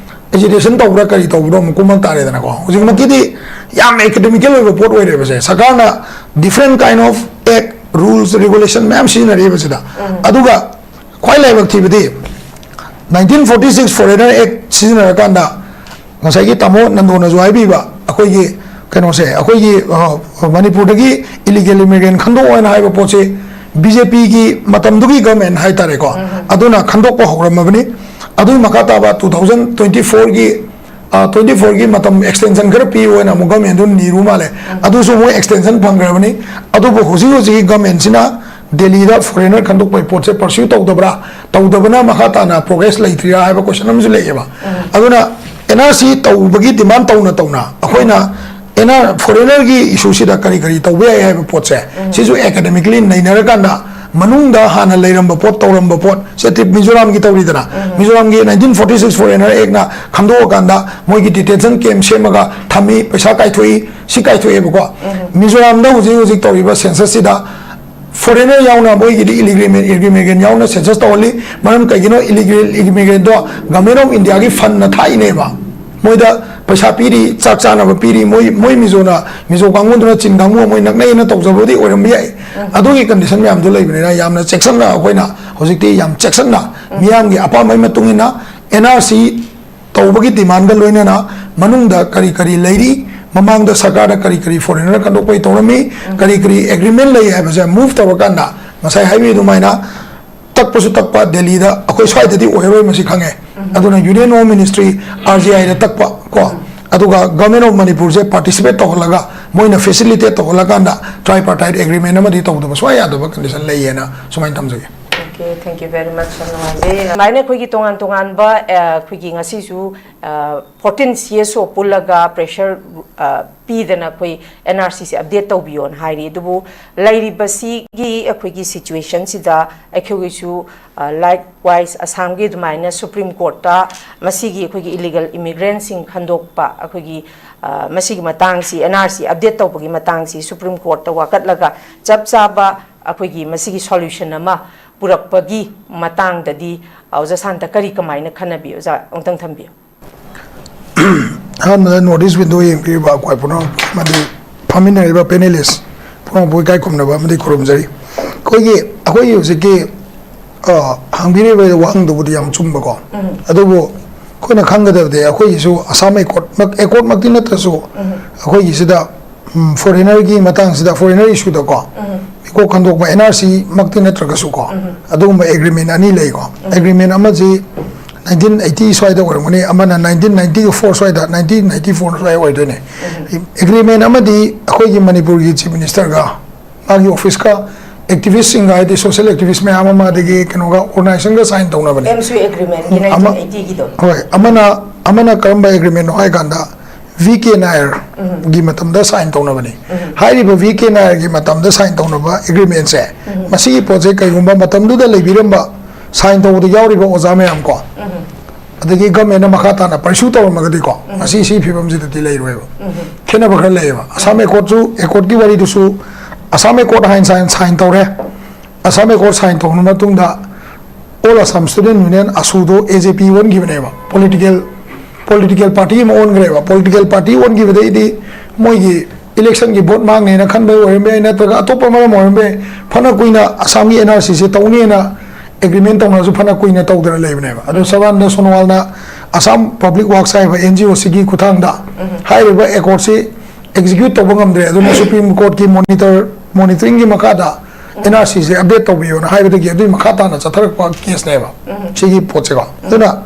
ꯑꯦꯖꯤꯇꯦꯁꯟ ꯇꯧꯕ꯭ꯔꯥ ꯀꯔꯤ ꯇꯧꯕ꯭ꯔꯥ ꯑꯃꯨꯛ ꯀꯨꯝꯃꯛ ꯇꯥꯔꯦꯗꯅꯀꯣ꯫ ꯍꯧꯖꯤꯛꯃꯛꯀꯤꯗꯤ ꯌꯥꯝꯅ ꯑꯦꯀꯥꯗꯦꯃꯤꯀꯦꯜ ꯑꯣꯏꯕ ꯄꯣꯠ ꯑꯣꯏꯔꯦꯕꯁꯦ꯫ ꯁꯔꯀꯥꯔꯅ different kind of act, rules, regulation ꯃꯌꯥꯝ ꯁꯤꯖꯤꯟꯅꯔꯤꯕꯁꯤꯗ꯫ ꯑꯗꯨꯒ ꯈ꯭ꯋꯥꯏ ꯂꯥꯏꯕꯛ ꯊꯤꯕꯗꯤ nineteen forty six Foreigner Act ꯁꯤꯖꯤꯟꯅꯔꯀꯥꯟꯗ ꯉꯁꯥꯏꯒꯤ ꯇꯥꯃꯣ ꯅꯟꯗꯣꯅꯁꯨ ꯍꯥꯏꯕꯤꯕ ꯑꯩꯈꯣꯏꯒꯤ ꯀꯩꯅꯣꯁꯦ, ꯑꯩꯈꯣꯏꯒꯤ, ꯑ, ꯃꯅꯤꯄꯨꯔꯗꯒꯤ ꯏꯂꯤꯒꯦꯜ ꯏꯃꯤꯒ꯭ꯔꯦꯟ ꯈꯟꯗꯣꯛꯑꯣꯅ ꯍꯥꯏꯕ ꯄꯣꯠꯁꯤ ꯕꯤ ꯖꯦ ꯄꯤꯒꯤ ꯃꯇꯝꯗꯨꯒꯤ ꯒꯚꯔꯟꯃꯦꯟꯠ ꯍꯥꯏꯇꯥꯔꯦꯀꯣ, ꯑꯗꯨꯅ ꯈꯟꯗꯣꯛꯄ ꯍꯧꯔꯝꯃꯕꯅꯤ꯫ ꯑꯗꯨꯒꯤ ꯃꯈꯥ ꯇꯥꯕ ꯇꯨ ꯊꯥꯎꯖꯟ ꯇ꯭ꯋꯦꯟꯇꯤ ꯐꯣꯔꯒꯤ, ꯑ, ꯇ꯭ꯋꯦꯟꯇꯤ ꯐꯣꯔꯒꯤ ꯃꯇꯝ ꯑꯦꯛꯁꯇꯦꯟꯁꯟ ꯈꯔ ꯄꯤꯌꯨ ꯍꯥꯏꯅ ꯑꯃꯨꯛ ꯒꯚꯔꯟꯃꯦꯟꯠꯇꯨ ꯅꯤꯔꯨ ꯃꯥꯜꯂꯦ꯫ ꯑꯗꯨꯁꯨ ꯃꯣꯏ ꯑꯦꯛꯁꯇꯦꯟꯁꯟ ꯐꯪꯈ꯭ꯔꯕꯅꯤ꯫ ꯑꯗꯨꯕꯨ ꯍꯧꯖꯤꯛ ꯍꯧꯖꯤꯛꯀꯤ ꯒꯚꯔꯟꯃꯦꯟꯠꯁꯤꯅ ꯗꯦꯜꯂꯤꯗ ꯐꯣꯔꯦꯅꯔ ꯈꯟꯗꯣꯛꯄꯒꯤ ꯄꯣꯠꯁꯦ ꯄꯔꯁ꯭ꯌꯨ ꯇꯧꯗꯕ꯭ꯔꯥ, ꯇꯧꯗꯕꯅ ꯃꯈꯥ ꯇꯥꯅ ꯄ꯭ꯔꯣꯒ꯭ꯔꯦꯁ ꯂꯩꯇ꯭ꯔꯤꯔꯥ ꯍꯥꯏꯕ ꯀꯣꯏꯁꯟ ꯑꯃꯁꯨ ꯂꯩꯌꯦꯕ꯫ ꯑꯗꯨꯅ ꯑꯦꯟ ꯑꯥꯔ ꯁꯤ ꯇꯧꯕꯒꯤ ꯗꯤꯃꯥꯟ ꯇꯧꯅ ꯇꯧꯅ ꯑꯩꯈꯣꯏꯅ ꯑꯦꯟ ꯑꯥꯔ ꯐꯣꯔꯦꯅꯔꯒꯤ ꯏꯁꯨꯁꯤꯗ ꯀꯔꯤ ꯀꯔꯤ ꯇꯧꯕ ꯌꯥꯏ ꯍꯥꯏꯕ ꯄꯣꯠꯁꯦ, ꯁꯤꯁꯨ ꯑꯦꯀꯥꯗꯃꯤꯀꯂꯤ ꯅꯩꯅꯔꯀꯥꯟꯗ, ꯃꯅꯨꯡꯗ ꯍꯥꯟꯅ ꯂꯩꯔꯝꯕ ꯄꯣꯠ, ꯇꯧꯔꯝꯕ ꯄꯣꯠ, ꯁꯦ ꯇ꯭ꯔꯤꯞ ꯃꯤꯖꯣꯔꯥꯝꯒꯤ ꯇꯧꯔꯤꯗꯅ, ꯃꯤꯖꯣꯔꯥꯝꯒꯤ ꯅꯥꯏꯟꯇꯤꯟ ꯐꯣꯔꯇꯤ ꯁꯤꯛꯁ ꯐꯣꯔꯦꯅꯔ ꯑꯦꯛꯅ ꯈꯟꯗꯣꯛꯑꯀꯥꯟꯗ ꯃꯣꯏꯒꯤ ꯗꯤꯇꯦꯟꯁꯟ ꯀꯦꯝ ꯁꯦꯝꯃꯒ ꯊꯝꯃꯤ, ꯄꯩꯁꯥ ꯀꯥꯏꯊꯣꯛꯏ, ꯁꯤ ꯀꯥꯏꯊꯣꯛꯑꯦꯕꯀꯣ꯫ ꯃꯤꯖꯣꯔꯥꯝꯗ ꯍꯧꯖꯤꯛ ꯍꯧꯖꯤꯛ ꯇꯧꯔꯤꯕ ꯁꯦꯟꯁꯁꯁꯤꯗ ꯐꯣꯔꯦꯅꯔ ꯌꯥꯎꯅ ꯃꯣꯏꯒꯤꯗꯤ ꯏꯂꯤꯒꯦꯜ ꯏꯃꯤꯒ꯭ꯔꯦꯟ ꯌꯥꯎꯅ ꯁꯦꯟꯁꯁ ꯇꯧꯍꯜꯂꯤ꯫ ꯃꯔꯝ ꯀꯩꯒꯤꯅꯣ? ꯏꯂꯤꯒꯦꯜ ꯏꯃꯤꯒ꯭ꯔꯦꯟꯗꯣ ꯒꯚꯔꯟꯃꯦꯟ ꯑꯣꯐ ꯏꯟꯗꯤꯌꯥꯒꯤ ꯐꯟꯅ ꯊꯥꯛꯏꯅꯦꯕ꯫ ꯃꯣꯏꯗ ꯄꯩꯁꯥ ꯄꯤꯔꯤ, ꯆꯥꯛ ꯆꯥꯅꯕ ꯄꯤꯔꯤ, ꯃꯣꯏ, ꯃꯣꯏ ꯃꯤꯖꯣꯅ, ꯃꯤꯖꯣ ꯀꯥꯡꯕꯨꯗꯨꯅ ꯆꯤꯟ ꯀꯥꯡꯕꯨ ꯃꯣꯏ ꯅꯛꯅꯩꯅ ꯇꯧꯖꯕꯕꯨꯗꯤ ꯑꯣꯏꯔꯝꯕ ꯌꯥꯏ꯫ ꯑꯗꯨꯒꯤ ꯀꯟꯗꯤꯁꯟ ꯃꯌꯥꯝꯗꯨ ꯂꯩꯕꯅꯤꯅ ꯌꯥꯝꯅ ꯆꯦꯛꯁꯤꯟꯅ ꯑꯩꯈꯣꯏꯅ ꯍꯧꯖꯤꯛꯇꯤ ꯌꯥꯝ ꯆꯦꯛꯁꯤꯟꯅ ꯃꯤꯌꯥꯝꯒꯤ ꯑꯄꯥꯝꯕꯒꯤ ꯃꯇꯨꯡ ꯏꯟꯅ ꯑꯦꯟ ꯑꯥꯔ ꯁꯤ ꯇꯧꯕꯒꯤ ꯗꯤꯃꯥꯟꯒ ꯂꯣꯏꯅꯅ ꯃꯅꯨꯡꯗ ꯀꯔꯤ ꯀꯔꯤ ꯂꯩꯔꯤ, ꯃꯃꯥꯡꯗ ꯁꯔꯀꯥꯔꯗ ꯀꯔꯤ ꯀꯔꯤ ꯐꯣꯔꯦꯅꯔ ꯈꯟꯗꯣꯛꯄꯒꯤ ꯇꯧꯔꯝꯃꯤ, ꯀꯔꯤ ꯀꯔꯤ ꯑꯦꯒ꯭ꯔꯤꯃꯦꯟ ꯂꯩ ꯍꯥꯏꯕꯁꯦ ꯃꯨꯚ ꯇꯧꯔꯀꯥꯟꯗ ꯉꯁꯥꯏ ꯍꯥꯏꯕꯤ ꯑꯗꯨꯃꯥꯏꯅ ꯇꯛꯄꯁꯨ ꯇꯛꯄ, ꯗꯦꯜꯂꯤꯗ, ꯑꯩꯈꯣꯏ ꯁ꯭ꯋꯥꯏꯗꯗꯤ ꯑꯣꯏꯔꯔꯣꯏ ꯃꯁꯤ ꯈꯪꯉꯦ꯫ ꯑꯗꯨꯅ union home ministry, R G ꯑꯥꯏꯗ ꯇꯛꯄ ꯀꯣ, ꯑꯗꯨꯒ ꯒꯚꯔꯟꯃꯦꯟ ꯑꯣꯐ ꯃꯅꯤꯄꯨꯔꯁꯦ ꯄꯥꯔꯇꯤꯁꯤꯄꯦꯠ ꯇꯧꯍꯜꯂꯒ ꯃꯣꯏꯅ ꯐꯦꯁꯤꯂꯤꯇꯦꯠ ꯇꯧꯍꯜꯂꯀꯥꯟꯗ ꯇ꯭ꯔꯥꯏꯄꯥꯔꯇꯥꯏꯠ ꯑꯦꯒ꯭ꯔꯤꯃꯦꯟ ꯑꯃꯗꯤ ꯇꯧꯗꯕ ꯁꯨꯡꯌꯥ ꯌꯥꯗꯕ ꯀꯟꯗꯤꯁꯟ ꯂꯩꯌꯦꯅ ꯁꯨꯃꯥꯏꯅ ꯊꯝꯖꯒꯦ꯫ Okay, thank you very much, ꯌꯥꯝ ꯅꯨꯡꯉꯥꯏꯖꯩ꯫ ꯑꯗꯨꯃꯥꯏꯅ ꯑꯩꯈꯣꯏꯒꯤ ꯇꯣꯉꯥꯟ ꯇꯣꯉꯥꯟꯕ ꯑ, ꯑꯩꯈꯣꯏꯒꯤ ꯉꯁꯤꯁꯨ ꯐꯣꯔꯇꯤꯟ ꯁꯤ ꯑꯦꯁ ꯑꯣ ꯄꯨꯜꯂꯒ ꯄ꯭ꯔꯦꯁꯔ ꯄꯤꯗꯅ ꯑꯩꯈꯣꯏ ꯑꯦꯟ ꯑꯥꯔ ꯁꯤꯁꯦ ꯑꯞꯗꯦꯠ ꯇꯧꯕꯤꯌꯣꯅ ꯍꯥꯏꯔꯤ꯫ ꯑꯗꯨꯕꯨ ꯂꯩꯔꯤꯕꯁꯤꯒꯤ ꯑꯩꯈꯣꯏꯒꯤ ꯁꯤꯆꯨꯋꯦꯁꯟꯁꯤꯗ ꯑꯩꯈꯣꯏꯒꯤꯁꯨ ꯂꯥꯏꯛ ꯋꯥꯏꯁ ꯑꯁꯥꯝꯒꯤ ꯑꯗꯨꯃꯥꯏꯅ ꯁꯨꯄ꯭ꯔꯤꯝ ꯀꯣꯔꯠꯇ ꯃꯁꯤꯒꯤ ꯑꯩꯈꯣꯏꯒꯤ ꯏꯂꯤꯒꯦꯜ ꯏꯃꯤꯒ꯭ꯔꯦꯟꯁꯤꯡ ꯈꯟꯗꯣꯛꯄ ꯑꯩꯈꯣꯏꯒꯤ ꯑ, ꯃꯁꯤꯒꯤ ꯃꯇꯥꯡꯁꯤ ꯑꯦꯟ ꯑꯥꯔ ꯁꯤ ꯑꯞꯗꯦꯠ ꯇꯧꯕꯒꯤ ꯃꯇꯥꯡꯁꯤ ꯁꯨꯄ꯭ꯔꯤꯝ ꯀꯣꯔꯠꯇ ꯋꯥꯀꯠꯂꯒ ꯆꯞ ꯆꯥꯕ ꯑꯩꯈꯣꯏꯒꯤ ꯃꯁꯤꯒꯤ ꯁꯣꯂꯨꯁꯟ ꯑꯃ ꯄꯨꯔꯛꯄꯒꯤ ꯃꯇꯥꯡꯗꯗꯤ ꯑ, ꯑꯣꯖꯥ ꯁꯥꯟꯇ ꯀꯔꯤ ꯀꯃꯥꯏꯅ ꯈꯟꯅꯕꯤ? ꯑꯣꯖꯥ ꯑꯃꯨꯛꯇꯪ ꯊꯝꯕꯤꯌꯨ꯫ ꯑꯍꯥꯟꯕꯗ ꯅꯣꯔꯠ ꯏꯁ ꯋꯤꯟꯗꯣ ꯌꯦꯡꯕꯤꯔꯤꯕ ꯑꯩꯈꯣꯏ ꯄꯨꯝꯅꯃꯛ ꯑꯃꯗꯤ ꯐꯝꯃꯤꯟꯅꯔꯤꯕ ꯄꯦꯅꯦꯂꯤꯁ ꯄꯨꯝꯅꯃꯛꯄꯨ ꯏꯀꯥꯏ ꯈꯨꯝꯅꯕ ꯑꯃꯗꯤ ꯈꯨꯔꯨꯝꯖꯔꯤ꯫ ꯑꯩꯈꯣꯏꯒꯤ ꯑꯩꯈꯣꯏꯒꯤ ꯍꯧꯖꯤꯛꯀꯤ ꯑ, ꯍꯪꯕꯤꯔꯤꯕ ꯋꯥꯍꯪꯗꯨꯕꯨꯗꯤ ꯌꯥꯝ ꯆꯨꯝꯕꯀꯣ꯫ ꯑꯗꯨꯕꯨ ꯑꯩꯈꯣꯏꯅ ꯈꯪꯒꯗꯕꯗꯤ ꯑꯩꯈꯣꯏꯒꯤꯁꯨ ꯑꯁꯥꯝ ꯑꯦꯀꯣꯔꯠꯃꯛ ꯑꯦꯀꯣꯔꯠꯃꯛꯇꯤ ꯅꯠꯇ꯭ꯔꯁꯨ ꯑꯩꯈꯣꯏꯒꯤꯁꯤꯗ ꯐꯣꯔꯦꯅꯔꯒꯤ ꯃꯇꯥꯡꯁꯤꯗ ꯐꯣꯔꯦꯅꯔ ꯏꯁꯨꯗꯀꯣ ꯃꯤꯀꯣꯛ ꯈꯟꯗꯣꯛꯄ ꯑꯦꯟ ꯑꯥꯔ ꯁꯤ ꯃꯛꯇꯤ ꯅꯠꯇ꯭ꯔꯒꯁꯨꯀꯣ ꯑꯗꯨꯒꯨꯝꯕ ꯑꯦꯒ꯭ꯔꯤꯃꯦꯟ ꯑꯅꯤ ꯂꯩꯀꯣ꯫ ꯑꯦꯒ꯭ꯔꯤꯃꯦꯟ ꯑꯃꯁꯤ ꯅꯥꯏꯟꯇꯤꯟ ꯑꯩꯠꯇꯤ ꯁ꯭ꯋꯥꯏꯗ ꯑꯣꯏꯔꯝꯒꯅꯤ, ꯑꯃꯅ ꯅꯥꯏꯟꯇꯤꯟ ꯅꯥꯏꯟꯇꯤ ꯐꯣꯔ ꯁ꯭ꯋꯥꯏꯗ, ꯅꯥꯏꯟꯇꯤꯟ ꯅꯥꯏꯟꯇꯤ ꯐꯣꯔ ꯁ꯭ꯋꯥꯏ ꯑꯣꯏꯗꯣꯏꯅꯦ꯫ ꯑꯦꯒ꯭ꯔꯤꯃꯦꯟ ꯑꯃꯗꯤ ꯑꯩꯈꯣꯏꯒꯤ ꯃꯅꯤꯄꯨꯔꯒꯤ ꯆꯤꯐ ꯃꯤꯅꯤꯁꯇꯔꯒ ꯃꯥꯒꯤ ꯑꯣꯐꯤꯁꯀ ꯑꯦꯛꯇꯤꯚꯤꯁꯁꯤꯡꯒ, ꯍꯥꯏꯗꯤ ꯁꯣꯁꯤꯌꯦꯜ ꯑꯦꯛꯇꯤꯚꯤꯁ ꯃꯌꯥꯝ ꯑꯃ, ꯑꯗꯒꯤ ꯀꯩꯅꯣꯒ, ꯑꯣꯔꯒꯅꯥꯏꯖꯦꯁꯟꯒ ꯁꯥꯏꯟ ꯇꯧꯅꯕꯅꯦ꯫ ꯑꯦꯝ ꯁꯤ ꯑꯦꯒ꯭ꯔꯤꯃꯦꯟꯒꯤ ꯑꯃ- ꯅꯥꯏꯟꯇꯤꯟ ꯑꯩꯠꯇꯤꯒꯤꯗꯣ꯫ ꯍꯣꯏ, ꯑꯃꯅ ꯑꯃꯅ ꯀꯔꯝꯕ ꯑꯦꯒ꯭ꯔꯤꯃꯦꯟꯅꯣ ꯍꯥꯏ ꯀꯥꯟꯗ ꯚꯤ ꯀꯦ ꯅꯥꯌꯔꯒꯤ ꯃꯇꯝꯗ ꯁꯥꯏꯟ ꯇꯧꯅꯕꯅꯤ꯫ ꯍꯥꯏꯔꯤꯕ ꯚꯤ ꯀꯦ ꯅꯥꯌꯔꯒꯤ ꯃꯇꯝꯗ ꯁꯥꯏꯟ ꯇꯧꯅꯕ ꯑꯦꯒ꯭ꯔꯤꯃꯦꯟꯁꯦ, ꯃꯁꯤꯒꯤ ꯄꯣꯠꯁꯦ ꯀꯩꯒꯨꯝꯕ ꯃꯇꯝꯗꯨꯗ ꯂꯩꯕꯤꯔꯝꯕ, ꯁꯥꯏꯟ ꯇꯧꯕꯗ ꯌꯥꯎꯔꯤꯕ ꯑꯣꯖꯥ ꯃꯌꯥꯝ ꯀꯣ, ꯑꯗꯒꯤ ꯒꯃꯦꯟꯅ ꯃꯈꯥ ꯇꯥꯅ ꯄꯔꯁꯨ ꯇꯧꯔꯝꯃꯒꯗꯤꯀꯣ, ꯉꯁꯤ ꯁꯤ ꯐꯤꯕꯝꯁꯤꯗꯗꯤ ꯂꯩꯔꯣꯏꯕ꯫ ꯈꯦꯠꯅꯕ ꯈꯔ ꯂꯩꯌꯦꯕ꯫ ꯑꯁꯥꯝ ꯑꯦꯀꯣꯔꯗꯁꯨ, ꯑꯦꯀꯣꯔꯗꯀꯤ ꯋꯥꯔꯤꯗꯨꯁꯨ, ꯑꯁꯥꯝ ꯑꯦꯀꯣꯔꯗ ꯍꯥꯏꯅ ꯁꯥꯏꯟ, ꯁꯥꯏꯟ ꯇꯧꯔꯦ꯫ ꯑꯁꯥꯝ ꯑꯦꯀꯣꯔꯗ ꯁꯥꯏꯟ ꯇꯧꯔꯕ ꯃꯇꯨꯡꯗ, ꯑꯣꯜ ꯑꯁꯥꯝ ꯁ꯭ꯇꯨꯗꯦꯟꯠ ꯌꯨꯅꯤꯌꯟ, ꯑꯁꯨꯗꯣ, ꯑꯦ ꯖꯦ ꯄꯤ ꯑꯣꯟꯈꯤꯕꯅꯦꯕ꯫ ꯄꯣꯂꯤꯇꯤꯀꯦꯜ, ꯄꯣꯂꯤꯇꯤꯀꯦꯜ ꯄꯥꯔꯇꯤ ꯑꯃ ꯑꯣꯟꯈ꯭ꯔꯦꯕ꯫ ꯄꯣꯂꯤꯇꯤꯀꯦꯜ ꯄꯥꯔꯇꯤ ꯑꯣꯟꯈꯤꯕꯗꯩꯗꯤ ꯃꯣꯏꯒꯤ ꯏꯂꯦꯛꯁꯟꯒꯤ ꯚꯣꯠ ꯃꯥꯡꯅꯦꯅ ꯈꯟꯕ ꯑꯣꯏꯔꯝꯕ ꯌꯥꯏ, ꯅꯠꯇ꯭ꯔꯒ ꯑꯇꯣꯞꯄ ꯃꯔꯝ ꯑꯣꯏꯔꯝꯕ ꯌꯥꯏ꯫ ꯐꯅ ꯀꯨꯏꯅ ꯑꯁꯥꯝꯒꯤ ꯑꯦꯟ ꯑꯥꯔ ꯁꯤꯁꯦ ꯇꯧꯅꯦꯅ ꯑꯦꯒ꯭ꯔꯤꯃꯦꯟ ꯇꯧꯅꯔꯁꯨ ꯐꯅ ꯀꯨꯏꯅ ꯇꯧꯗꯅ ꯂꯩꯕꯅꯦꯕ꯫ ꯑꯗꯣ ꯁꯔꯕꯥꯅꯟꯗ ꯁꯣꯅꯣꯋꯥꯜꯅ ꯑꯁꯥꯝ ꯄꯕ꯭ꯂꯤꯛ ꯋꯥꯔꯛꯁ ꯍꯥꯏꯕ ꯑꯦꯟ ꯖꯤ ꯑꯣ ꯁꯤꯒꯤ ꯈꯨꯠꯊꯥꯡꯗ ꯍꯥꯏꯔꯤꯕ ꯑꯦꯀꯣꯔꯗꯁꯤ ꯑꯦꯛꯖꯤꯀ꯭ꯌꯨꯠ ꯇꯧꯕ ꯉꯝꯗ꯭ꯔꯦ꯫ ꯑꯗꯨꯅ ꯁꯨꯄ꯭ꯔꯤꯝ ꯀꯣꯔꯠꯀꯤ ꯃꯣꯅꯤꯇꯔ, ꯃꯣꯅꯤꯇꯔꯤꯡꯒꯤ ꯃꯈꯥꯗ ꯑꯦꯟ ꯑꯥꯔ ꯁꯤꯁꯦ ꯑꯞꯗꯦꯠ ꯇꯧꯕꯤꯌꯣꯅ ꯍꯥꯏꯕꯗꯒꯤ ꯑꯗꯨꯒꯤ ꯃꯈꯥ ꯇꯥꯅ ꯆꯠꯊꯔꯛꯄ ꯀꯦꯁꯅꯦꯕ ꯁꯤꯒꯤ ꯄꯣꯠꯁꯦꯀꯣ꯫ ꯑꯗꯨꯅ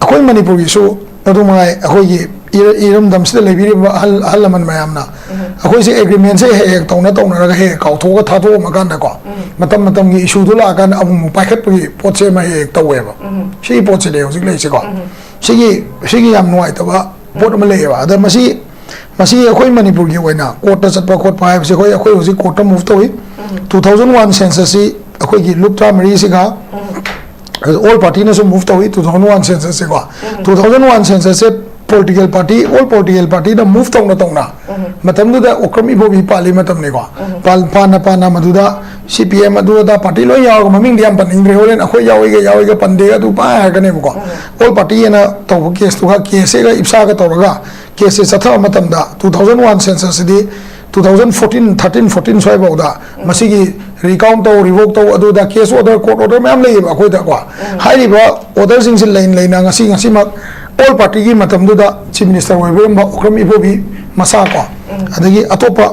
ꯑꯩꯈꯣꯏ ꯃꯅꯤꯄꯨꯔꯒꯤꯁꯨ ꯑꯗꯨꯃꯉꯥꯏ, ꯑꯩꯈꯣꯏꯒꯤ ꯏꯔ-, ꯏꯔꯝꯗꯝꯁꯤꯗ ꯂꯩꯕꯤꯔꯤꯕ ꯑꯍꯜ, ꯑꯍꯜ ꯂꯃꯟ ꯃꯌꯥꯝꯅ ꯑꯩꯈꯣꯏꯁꯦ ꯑꯦꯒ꯭ꯔꯤꯃꯦꯟꯁꯦ ꯍꯦꯛ ꯍꯦꯛ ꯇꯧꯅ ꯇꯧꯅꯔꯒ ꯍꯦꯛ ꯍꯦꯛ ꯀꯥꯎꯊꯣꯛꯑꯒ ꯊꯥꯗꯣꯛꯑꯝꯃꯀꯥꯟꯗꯀꯣ, ꯃꯇꯝ ꯃꯇꯝꯒꯤ ꯏꯁꯨꯗꯣ ꯂꯥꯛꯑꯀꯥꯟꯗ ꯑꯃꯨꯛ ꯑꯃꯨꯛ ꯄꯥꯏꯈꯠꯄꯒꯤ ꯄꯣꯠꯁꯦ ꯑꯃ ꯍꯦꯛ ꯍꯦꯛ ꯇꯧꯋꯦꯕ꯫ ꯁꯤꯒꯤ ꯄꯣꯠꯁꯤꯅꯦ ꯍꯧꯖꯤꯛ ꯂꯩꯔꯤꯁꯦꯀꯣ꯫ ꯁꯤꯒꯤ, ꯁꯤꯒꯤ ꯌꯥꯝ ꯅꯨꯡꯉꯥꯏꯇꯕ ꯄꯣꯠ ꯑꯃ ꯂꯩꯌꯦꯕ꯫ ꯑꯗ ꯃꯁꯤ, ꯃꯁꯤ ꯑꯩꯈꯣꯏ ꯃꯅꯤꯄꯨꯔꯒꯤ ꯑꯣꯏꯅ ꯀꯣꯔꯠꯇ ꯆꯠꯄ ꯈꯣꯠꯄ ꯍꯥꯏꯕꯁꯦ, ꯑꯩꯈꯣꯏ, ꯑꯩꯈꯣꯏ ꯍꯧꯖꯤꯛ ꯀꯣꯔꯠꯇ ꯃꯨꯚ ꯇꯧꯏ꯫ ꯇꯨ ꯊꯥꯎꯖꯟ ꯋꯥꯟ ꯁꯦꯟꯁꯁꯁꯤ ꯑꯩꯈꯣꯏꯒꯤ ꯂꯨꯞ ꯇꯔꯥꯃꯔꯤꯁꯤꯒ ꯑꯣꯜ ꯄꯥꯔꯇꯤꯅꯁꯨ ꯃꯨꯚ ꯇꯧꯏ꯫ ꯇꯨ ꯊꯥꯎꯖꯟ ꯋꯥꯟ ꯁꯦꯟꯁꯁꯁꯦꯀꯣ, ꯇꯨ ꯊꯥꯎꯖꯟ ꯋꯥꯟ ꯁꯦꯟꯁꯁꯁꯦ ꯄꯣꯂꯤꯇꯤꯀꯦꯜ ꯄꯥꯔꯇꯤ, ꯑꯣꯜ ꯄꯣꯂꯤꯇꯤꯀꯦꯜ ꯄꯥꯔꯇꯤꯅ ꯃꯨꯚ ꯇꯧꯅ ꯇꯧꯅ, ꯃꯇꯝꯗꯨꯗ ꯑꯣꯀ꯭ꯔꯝ ꯏꯕꯣꯕꯤ ꯄꯥꯜꯂꯤ ꯃꯇꯝꯅꯤꯀꯣ꯫ ꯄꯥꯟ-, ꯄꯥꯟꯅ ꯄꯥꯟꯅ ꯃꯗꯨꯗ ꯁꯤ ꯄꯤ ꯑꯦꯝ ꯑꯗꯨ ꯑꯗꯥ ꯄꯥꯔꯇꯤ ꯂꯣꯏ ꯌꯥꯎꯔꯒ, ꯃꯃꯤꯡꯗꯤ ꯌꯥꯝ ꯄꯟꯅꯤꯡꯗ꯭ꯔꯦ, ꯍꯣꯔꯦꯟ ꯑꯩꯈꯣꯏ ꯌꯥꯎꯏꯒ ꯌꯥꯎꯏꯒ ꯄꯟꯗꯦꯒ ꯑꯗꯨ ꯄꯥꯏ ꯍꯥꯏꯔꯛꯀꯅꯦꯕꯀꯣ꯫ ꯑꯣꯜ ꯄꯥꯔꯇꯤ ꯑꯅ ꯇꯧꯕ ꯀꯦꯁꯇꯨꯒ, ꯀꯦꯁꯁꯤꯒ ꯏꯞꯁꯥꯒ ꯇꯧꯔꯒ ꯀꯦꯁꯁꯦ ꯆꯠꯊꯕ ꯃꯇꯝꯗ, ꯇꯨ ꯊꯥꯎꯖꯟ ꯋꯥꯟ ꯁꯦꯟꯁꯁꯁꯤꯗꯤ two thousand fourteen, thirteen, fourteen ꯁ꯭ꯋꯥꯏꯐꯥꯎꯗ ꯃꯁꯤꯒꯤ ꯔꯤꯀꯥꯎꯟ ꯇꯧ, ꯔꯤꯚꯣꯛ ꯇꯧ, ꯑꯗꯨꯗ ꯀꯦꯁ ꯑꯣꯔꯗꯔ, ꯀꯣꯔꯠ ꯑꯣꯔꯗꯔ ꯃꯌꯥꯝ ꯂꯩꯌꯦꯕ ꯑꯩꯈꯣꯏꯗꯀꯣ꯫ ꯍꯥꯏꯔꯤꯕ ꯑꯣꯔꯗꯔꯁꯤꯡꯁꯤ ꯂꯩꯅ ꯂꯩꯅ ꯉꯁꯤ, ꯉꯁꯤꯃꯛ ꯑꯣꯜ ꯄꯥꯔꯇꯤꯒꯤ ꯃꯇꯝꯗꯨꯗ ꯆꯤꯐ ꯃꯤꯅꯤꯁꯇꯔ ꯑꯣꯏꯕꯤꯔꯝꯕ ꯑꯣꯀ꯭ꯔꯝ ꯏꯕꯣꯕꯤ ꯃꯁꯥ ꯀꯣ, ꯑꯗꯒꯤ ꯑꯇꯣꯞꯄ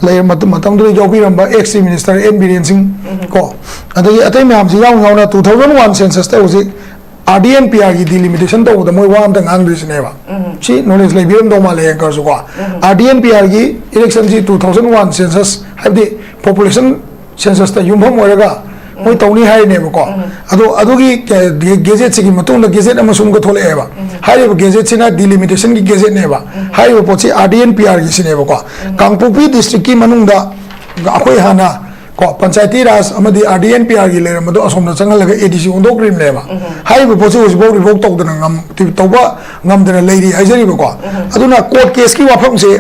ꯂꯩꯔꯝꯕ ꯃꯇꯝ-, ꯃꯇꯝꯗꯨꯗ ꯌꯥꯎꯕꯤꯔꯝꯕ ex chief minister N Biren Singh ꯀꯣ, ꯑꯗꯒꯤ ꯑꯇꯩ ꯃꯌꯥꯝꯁꯤ ꯌꯥꯎꯅ ꯌꯥꯎꯅ ꯇꯨ ꯊꯥꯎꯖꯟ ꯋꯥꯟ ꯁꯦꯟꯁꯁꯇ ꯍꯧꯖꯤꯛ ꯑꯥꯔ ꯗꯤ ꯑꯦꯟ ꯄꯤ ꯑꯥꯔꯒꯤ ꯗꯤꯂꯤꯃꯤꯇꯦꯁꯟ ꯇꯧꯕꯗ ꯃꯣꯏ ꯋꯥ ꯑꯝꯇ ꯉꯥꯡꯗ꯭ꯔꯤꯁꯤꯅꯦꯕ꯫ ꯁꯤ ꯅꯣꯂꯦꯖ ꯂꯩꯕꯤꯔꯝꯗꯧ ꯃꯥꯜꯂꯦ ꯑꯦꯡꯀꯔꯁꯨꯀꯣ꯫ ꯑꯥꯔ ꯗꯤ ꯑꯦꯟ ꯄꯤ ꯑꯥꯔꯒꯤ ꯏꯂꯦꯛꯁꯟꯁꯤ ꯇꯨ ꯊꯥꯎꯖꯟ ꯋꯥꯟ ꯁꯦꯟꯁꯁ, ꯍꯥꯏꯕꯗꯤ ꯄꯣꯄꯨꯂꯦꯁꯟ ꯁꯦꯟꯁꯁꯇ ꯌꯨꯝꯐꯝ ꯑꯣꯏꯔꯒ ꯃꯣꯏ ꯇꯧꯅꯤ ꯍꯥꯏꯔꯤꯅꯦꯕꯀꯣ꯫ ꯑꯗꯣ ꯑꯗꯨꯒꯤ ꯒꯦꯖꯦꯠꯁꯤꯒꯤ ꯃꯇꯨꯡꯗ ꯒꯦꯖꯦꯠ ꯑꯃꯁꯨ ꯑꯃꯨꯛꯀ ꯊꯣꯛꯂꯛꯑꯦꯕ꯫ ꯍꯥꯏꯔꯤꯕ ꯒꯦꯖꯦꯠꯁꯤꯅ ꯗꯤꯂꯤꯃꯤꯇꯦꯁꯟꯒꯤ ꯒꯦꯖꯦꯠꯅꯦꯕ꯫ ꯍꯥꯏꯔꯤꯕ ꯄꯣꯠꯁꯤ ꯑꯥꯔ ꯗꯤ ꯑꯦꯟ ꯄꯤ ꯑꯥꯔꯒꯤ ꯁꯤꯅꯦꯕꯀꯣ꯫ ꯀꯥꯡꯄꯣꯛꯄꯤ ꯗꯤꯁꯇ꯭ꯔꯤꯛꯀꯤ ꯃꯅꯨꯡꯗ ꯑꯩꯈꯣꯏ ꯍꯥꯟꯅ ꯀꯣ ꯄꯟꯆꯥꯌꯇꯤ ꯔꯥꯖ ꯑꯃꯗꯤ ꯑꯥꯔ ꯗꯤ ꯑꯦꯟ ꯄꯤ ꯑꯥꯔꯒꯤ ꯂꯩꯔꯝꯕꯗꯣ ꯑꯁꯣꯝꯗ ꯆꯪꯍꯜꯂꯒ ꯑꯦ ꯗꯤ ꯁꯤ ꯑꯣꯟꯊꯣꯛꯈ꯭ꯔꯤꯕꯅꯦꯕ꯫ ꯍꯥꯏꯔꯤꯕ ꯄꯣꯠꯁꯤ ꯍꯧꯖꯤꯛꯐꯥꯎ ꯔꯤꯚꯣꯛ ꯇꯧꯗꯅ ꯉꯝ-, ꯇꯧꯕ ꯉꯝꯗꯅ ꯂꯩꯔꯤ ꯍꯥꯏꯖꯔꯤꯕꯀꯣ꯫ ꯑꯗꯨꯅ ꯀꯣꯔꯠ ꯀꯦꯁꯀꯤ ꯋꯥꯐꯝꯁꯦ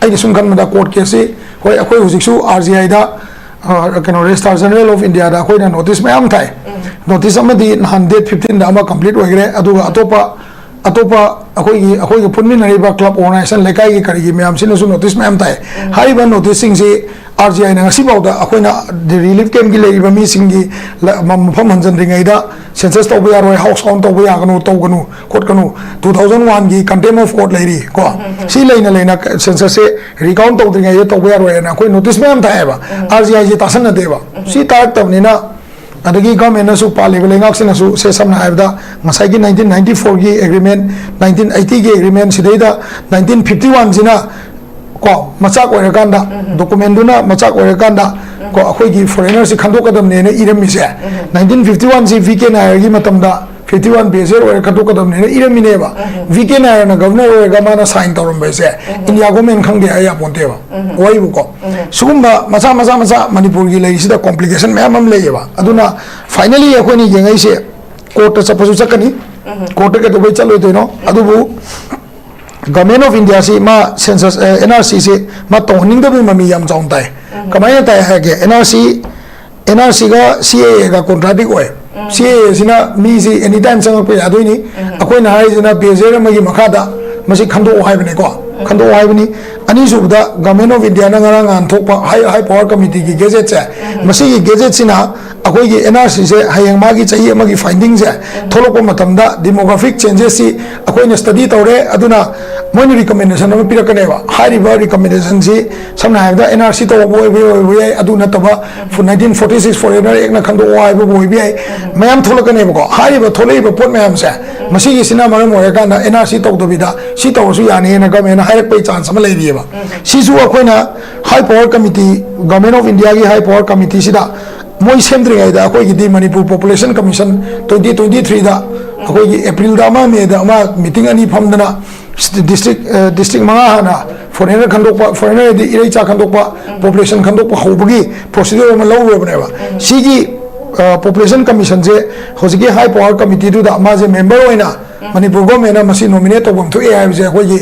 ꯑꯩꯅ ꯁꯨꯝ ꯈꯟꯕꯗ ꯀꯣꯔꯠ ꯀꯦꯁꯁꯤ, ꯍꯣꯏ, ꯑꯩꯈꯣꯏ ꯍꯧꯖꯤꯛꯁꯨ ꯑꯥꯔ ꯖꯤ ꯑꯥꯏꯗ, ꯑ, ꯀꯩꯅꯣ, ꯔꯦꯖꯤꯁꯇ꯭ꯔꯥꯔ ꯖꯦꯅꯔꯦꯜ ꯑꯣꯐ ꯏꯟꯗꯤꯌꯥꯗ ꯑꯩꯈꯣꯏꯅ ꯅꯣꯇꯤꯁ ꯃꯌꯥꯝ ꯊꯥꯏ꯫ ꯅꯣꯇꯤꯁ ꯑꯃꯗꯤ ꯅꯍꯥꯟ ꯗꯦꯠ ꯐꯤꯐꯇꯤꯟꯗ ꯑꯃ ꯀꯝꯄ꯭ꯂꯤꯠ ꯑꯣꯏꯈ꯭ꯔꯦ, ꯑꯗꯨꯒ ꯑꯇꯣꯞꯄ, ꯑꯇꯣꯞꯄ ꯑꯩꯈꯣꯏꯒꯤ, ꯑꯩꯈꯣꯏꯒ ꯄꯨꯟꯃꯤꯟꯅꯔꯤꯕ ꯀ꯭ꯂꯕ ꯑꯣꯔꯒꯅꯥꯏꯖꯦꯁꯟ, ꯂꯩꯀꯥꯏꯒꯤ ꯀꯔꯤꯒꯤ ꯃꯌꯥꯝꯁꯤꯅꯁꯨ ꯅꯣꯇꯤꯁ ꯃꯌꯥꯝ ꯊꯥꯏ꯫ ꯍꯥꯏꯔꯤꯕ ꯅꯣꯇꯤꯁꯁꯤꯡꯁꯤ ꯑꯥꯔ ꯖꯤ ꯑꯥꯏꯅ ꯉꯁꯤꯐꯥꯎꯗ ꯑꯩꯈꯣꯏꯅ ꯔꯤꯂꯤꯐ ꯀꯦꯝꯞꯀꯤ ꯂꯩꯔꯤꯕ ꯃꯤꯁꯤꯡꯒꯤ ꯂ-, ꯃ-, ꯃꯐꯝ ꯍꯟꯖꯤꯟꯗ꯭ꯔꯤꯉꯩꯗ ꯁꯦꯟꯁꯁ ꯇꯧꯕ ꯌꯥꯔꯣꯏ, ꯍꯥꯎꯁ ꯀꯥꯎꯟ ꯇꯧꯕ ꯌꯥꯒꯅꯨ, ꯇꯧꯒꯅꯨ, ꯈꯣꯠꯀꯅꯨ, ꯇꯨ ꯊꯥꯎꯖꯟ ꯋꯥꯟꯒꯤ ꯀꯟꯇꯦꯝ ꯑꯣꯐ ꯀꯣꯔꯠ ꯂꯩꯔꯤ ꯀꯣ꯫ ꯁꯤ ꯂꯩꯅ ꯂꯩꯅ ꯁꯦꯟꯁꯁꯁꯦ ꯔꯤꯀꯥꯎꯟ ꯇꯧꯗ꯭ꯔꯤꯉꯩꯗ ꯇꯧꯕ ꯌꯥꯔꯣꯏ ꯍꯥꯏꯅ ꯑꯩꯈꯣꯏ ꯅꯣꯇꯤꯁ ꯃꯌꯥꯝ ꯊꯥꯏꯑꯦꯕ꯫ R G ꯑꯥꯏꯁꯦ ꯇꯥꯁꯟꯅꯗꯦꯕ꯫ ꯁꯤ ꯇꯥꯔꯛꯇꯕꯅꯤꯅ, ꯑꯗꯒꯤ ꯒꯚꯔꯟꯃꯦꯟꯅꯁꯨ, ꯄꯥꯜꯂꯤꯕ ꯂꯩꯉꯥꯛꯁꯤꯅꯁꯨ, ꯁꯦ ꯁꯝꯅ ꯍꯥꯏꯔꯕꯗ ꯉꯁꯥꯏꯒꯤ ꯅꯥꯏꯟꯇꯤꯟ ꯅꯥꯏꯟꯇꯤ ꯐꯣꯔꯒꯤ ꯑꯦꯒ꯭ꯔꯤꯃꯦꯟ, ꯅꯥꯏꯟꯇꯤꯟ ꯑꯩꯠꯇꯤꯒꯤ ꯑꯦꯒ꯭ꯔꯤꯃꯦꯟ, ꯁꯤꯗꯩꯗ ꯅꯥꯏꯟꯇꯤꯟ ꯐꯤꯐꯇꯤ ꯋꯥꯟꯁꯤꯅ ꯀꯣ ꯃꯆꯥꯛ ꯑꯣꯏꯔꯀꯥꯟꯗ, ꯗꯣꯀꯨꯃꯦꯟꯗꯨꯅ ꯃꯆꯥꯛ ꯑꯣꯏꯔꯀꯥꯟꯗ ꯀꯣ ꯑꯩꯈꯣꯏꯒꯤ ꯐꯣꯔꯦꯅꯔꯁꯤ ꯈꯟꯗꯣꯛꯀꯗꯕꯅꯦꯅ ꯏꯔꯝꯃꯤꯁꯦ꯫ ꯅꯥꯏꯟꯇꯤꯟ ꯐꯤꯐꯇꯤ ꯋꯥꯟꯁꯤ ꯚꯤ ꯀꯦ ꯅꯥꯌꯔꯒꯤ ꯃꯇꯝꯗ ꯐꯤꯐꯇꯤ ꯋꯥꯟ ꯕꯦꯖꯦꯠ ꯑꯣꯏꯔ ꯈꯟꯗꯣꯛꯀꯗꯕꯅꯦꯅ ꯏꯔꯝꯃꯤꯅꯦꯕ꯫ ꯚꯤ ꯀꯦ ꯅꯥꯌꯔꯅ ꯒꯚꯔꯅꯔ ꯑꯣꯏꯔꯒ ꯃꯥꯅ ꯁꯥꯏꯟ ꯇꯧꯔꯝꯕꯁꯦ ꯏꯟꯗꯤꯌꯥ ꯒꯣꯔꯃꯦꯟ ꯈꯪꯗꯦ ꯍꯥꯏ ꯌꯥꯄꯣꯟꯇꯦꯕ꯫ ꯋꯥꯍꯩꯕꯨꯀꯣ꯫ ꯁꯤꯒꯨꯝꯕ ꯃꯆꯥ ꯃꯆꯥ ꯃꯆꯥ ꯃꯅꯤꯄꯨꯔꯒꯤ ꯂꯩꯔꯤꯁꯤꯗ ꯀꯣꯝꯄ꯭ꯂꯤꯀꯦꯁꯟ ꯃꯌꯥꯝ ꯑꯃ ꯂꯩꯌꯦꯕ꯫ ꯑꯗꯨꯅ ꯐꯥꯏꯅꯦꯂꯤ ꯑꯩꯈꯣꯏꯅ ꯌꯦꯡꯉꯛꯏꯁꯦ ꯀꯣꯔꯠꯇ ꯆꯠꯄꯁꯨ ꯆꯠꯀꯅꯤ꯫ ꯀꯣꯔꯠꯇ ꯀꯩꯗꯧꯕꯩ ꯆꯠꯂꯣꯏꯗꯣꯏꯅꯣ? ꯑꯗꯨꯕꯨ ꯒꯚꯔꯟꯃꯦꯟ ꯑꯣꯐ ꯏꯟꯗꯤꯌꯥꯁꯤ ꯃꯥ ꯁꯦꯟꯁꯁ, ꯑꯦ, ꯑꯦꯟ ꯑꯥꯔ ꯁꯤꯁꯤ ꯃꯥ ꯇꯧꯍꯟꯅꯤꯡꯗꯕꯒꯤ ꯃꯃꯤ ꯌꯥꯝ ꯆꯥꯎꯅ ꯇꯥꯏ꯫ ꯀꯃꯥꯏꯅ ꯇꯥꯏ ꯍꯥꯏꯒꯦ? N R C, N R ꯁꯤꯒ ꯁꯤ ꯑꯦ ꯑꯦꯒ ꯀꯣꯟꯇ꯭ꯔꯥꯗꯤꯛ ꯑꯣꯏ꯫ ꯁꯤ ꯑꯦ ꯑꯦꯁꯤꯅ ꯃꯤꯁꯤ ꯑꯦꯅꯤ ꯇꯥꯏꯝ ꯆꯪꯉꯛꯄ ꯌꯥꯗꯣꯏꯅꯤ꯫ ꯑꯩꯈꯣꯏꯅ ꯍꯥꯏꯔꯤꯁꯤꯅ ꯕꯦꯖꯦꯠ ꯑꯃꯒꯤ ꯃꯈꯥꯗ ꯃꯁꯤ ꯈꯟꯗꯣꯛꯑꯣ ꯍꯥꯏꯕꯅꯤꯀꯣ, ꯈꯟꯗꯣꯛꯑꯣ ꯍꯥꯏꯕꯅꯤ꯫ ꯑꯅꯤꯁꯨꯕꯗ, ꯒꯚꯔꯟꯃꯦꯟ ꯑꯣꯐ ꯏꯟꯗꯤꯌꯥꯅ ꯉꯔꯥꯡ ꯅꯍꯥꯟ ꯊꯣꯛꯄ ꯍꯥꯏ, ꯍꯥꯏ ꯄꯋꯥꯔ ꯀꯃꯤꯇꯤꯒꯤ ꯒꯦꯖꯦꯠꯁꯦ, ꯃꯁꯤꯒꯤ ꯒꯦꯖꯦꯠꯁꯤꯅ ꯑꯩꯈꯣꯏꯒꯤ ꯑꯦꯟ ꯑꯥꯔ ꯁꯤꯁꯦ ꯍꯌꯦꯡ ꯃꯥꯒꯤ ꯆꯍꯤ ꯑꯃꯒꯤ ꯐꯥꯏꯟꯗꯤꯡꯁꯦ ꯊꯣꯛꯂꯛꯄ ꯃꯇꯝꯗ ꯗꯤꯃꯣꯒ꯭ꯔꯥꯐꯤꯛ ꯆꯦꯟꯖꯦꯁꯁꯤ ꯑꯩꯈꯣꯏꯅ ꯁ꯭ꯇꯗꯤ ꯇꯧꯔꯦ, ꯑꯗꯨꯅ ꯃꯣꯏꯅ ꯔꯤꯀꯃꯦꯟꯗꯦꯁꯟ ꯑꯃ ꯄꯤꯔꯛꯀꯅꯦꯕ꯫ ꯍꯥꯏꯔꯤꯕ ꯔꯤꯀꯃꯦꯟꯗꯦꯁꯟꯁꯤ ꯁꯝꯅ ꯍꯥꯏꯔꯕꯗ ꯑꯦꯟ ꯑꯥꯔ ꯁꯤ ꯇꯧꯕ ꯑꯣꯏꯕ, ꯑꯣꯏꯕ ꯌꯥꯏ, ꯑꯗꯨ ꯅꯠꯇꯕ ꯅꯥꯏꯟꯇꯤꯟ ꯐꯣꯔꯇꯤ ꯁꯤꯛꯁ ꯐꯣꯔꯦꯅꯔ ꯑꯦꯛꯅ ꯈꯟꯗꯣꯛꯑꯣ ꯍꯥꯏꯕꯕꯨ ꯑꯣꯏꯕ ꯌꯥꯏ, ꯃꯌꯥꯝ ꯊꯣꯛꯂꯛꯀꯅꯦꯕꯀꯣ꯫ ꯍꯥꯏꯔꯤꯕ ꯊꯣꯛꯂꯛꯏꯕ ꯄꯣꯠ ꯃꯌꯥꯝꯁꯦ, ꯃꯁꯤꯒꯤꯁꯤꯅ ꯃꯔꯝ ꯑꯣꯏꯔꯀꯥꯟꯗ ꯑꯦꯟ ꯑꯥꯔ ꯁꯤ ꯇꯧꯗꯕꯤꯗ ꯁꯤ ꯇꯧꯔꯁꯨ ꯌꯥꯅꯤꯅ ꯒꯚꯔꯟꯃꯦꯟꯅ ꯍꯥꯏꯔꯛꯄꯒꯤ ꯆꯥꯟꯁ ꯑꯃ ꯂꯩꯔꯤꯑꯕ꯫ ꯁꯤꯁꯨ ꯑꯩꯈꯣꯏꯅ high power committee, government of ꯏꯟꯗꯤꯌꯥꯒꯤ ꯍꯥꯏ ꯄꯋꯥꯔ ꯀꯃꯤꯇꯤꯁꯤꯗ ꯃꯣꯏ ꯁꯦꯝꯗ꯭ꯔꯤꯉꯩꯗ ꯑꯩꯈꯣꯏꯒꯤꯗꯤ Manipur population commission twenty twenty ꯊ꯭ꯔꯤꯗ ꯑꯩꯈꯣꯏꯒꯤ ꯑꯦꯄ꯭ꯔꯤꯜꯗ ꯑꯃ, ꯃꯦꯗ ꯑꯃ ꯃꯤꯇꯤꯡ ꯑꯅꯤ ꯐꯝꯗꯅ ꯗꯤꯁꯇ꯭ꯔꯤꯛ, ꯑ, ꯗꯤꯁꯇ꯭ꯔꯤꯛ ꯃꯉꯥ ꯍꯥꯟꯅ ꯐꯣꯔꯦꯅꯔ ꯈꯟꯗꯣꯛꯄ, ꯐꯣꯔꯦꯅꯔ ꯍꯥꯏꯗꯤ ꯏꯔꯩꯆꯥ ꯈꯟꯗꯣꯛꯄ, ꯄꯣꯄꯨꯂꯦꯁꯟ ꯈꯟꯗꯣꯛꯄ ꯍꯧꯕꯒꯤ ꯄ꯭ꯔꯣꯁꯤꯗ꯭ꯌꯔ ꯑꯃ ꯂꯧꯔꯨꯔꯕꯅꯦꯕ꯫ ꯁꯤꯒꯤ, ꯑ, ꯄꯣꯄꯨꯂꯦꯁꯟ ꯀꯃꯤꯁꯟꯁꯦ ꯍꯧꯖꯤꯛꯀꯤ ꯍꯥꯏ ꯄꯋꯥꯔ ꯀꯃꯤꯇꯤꯗꯨꯗ ꯃꯥꯁꯦ ꯃꯦꯝꯕꯔ ꯑꯣꯏꯅ ꯃꯅꯤꯄꯨꯔ ꯒꯣꯔꯃꯦꯟꯅ ꯃꯁꯤ ꯅꯣꯃꯤꯅꯦꯠ ꯇꯧꯐꯝ ꯊꯣꯛꯑꯦ ꯍꯥꯏꯕꯁꯦ ꯑꯩꯈꯣꯏꯒꯤ,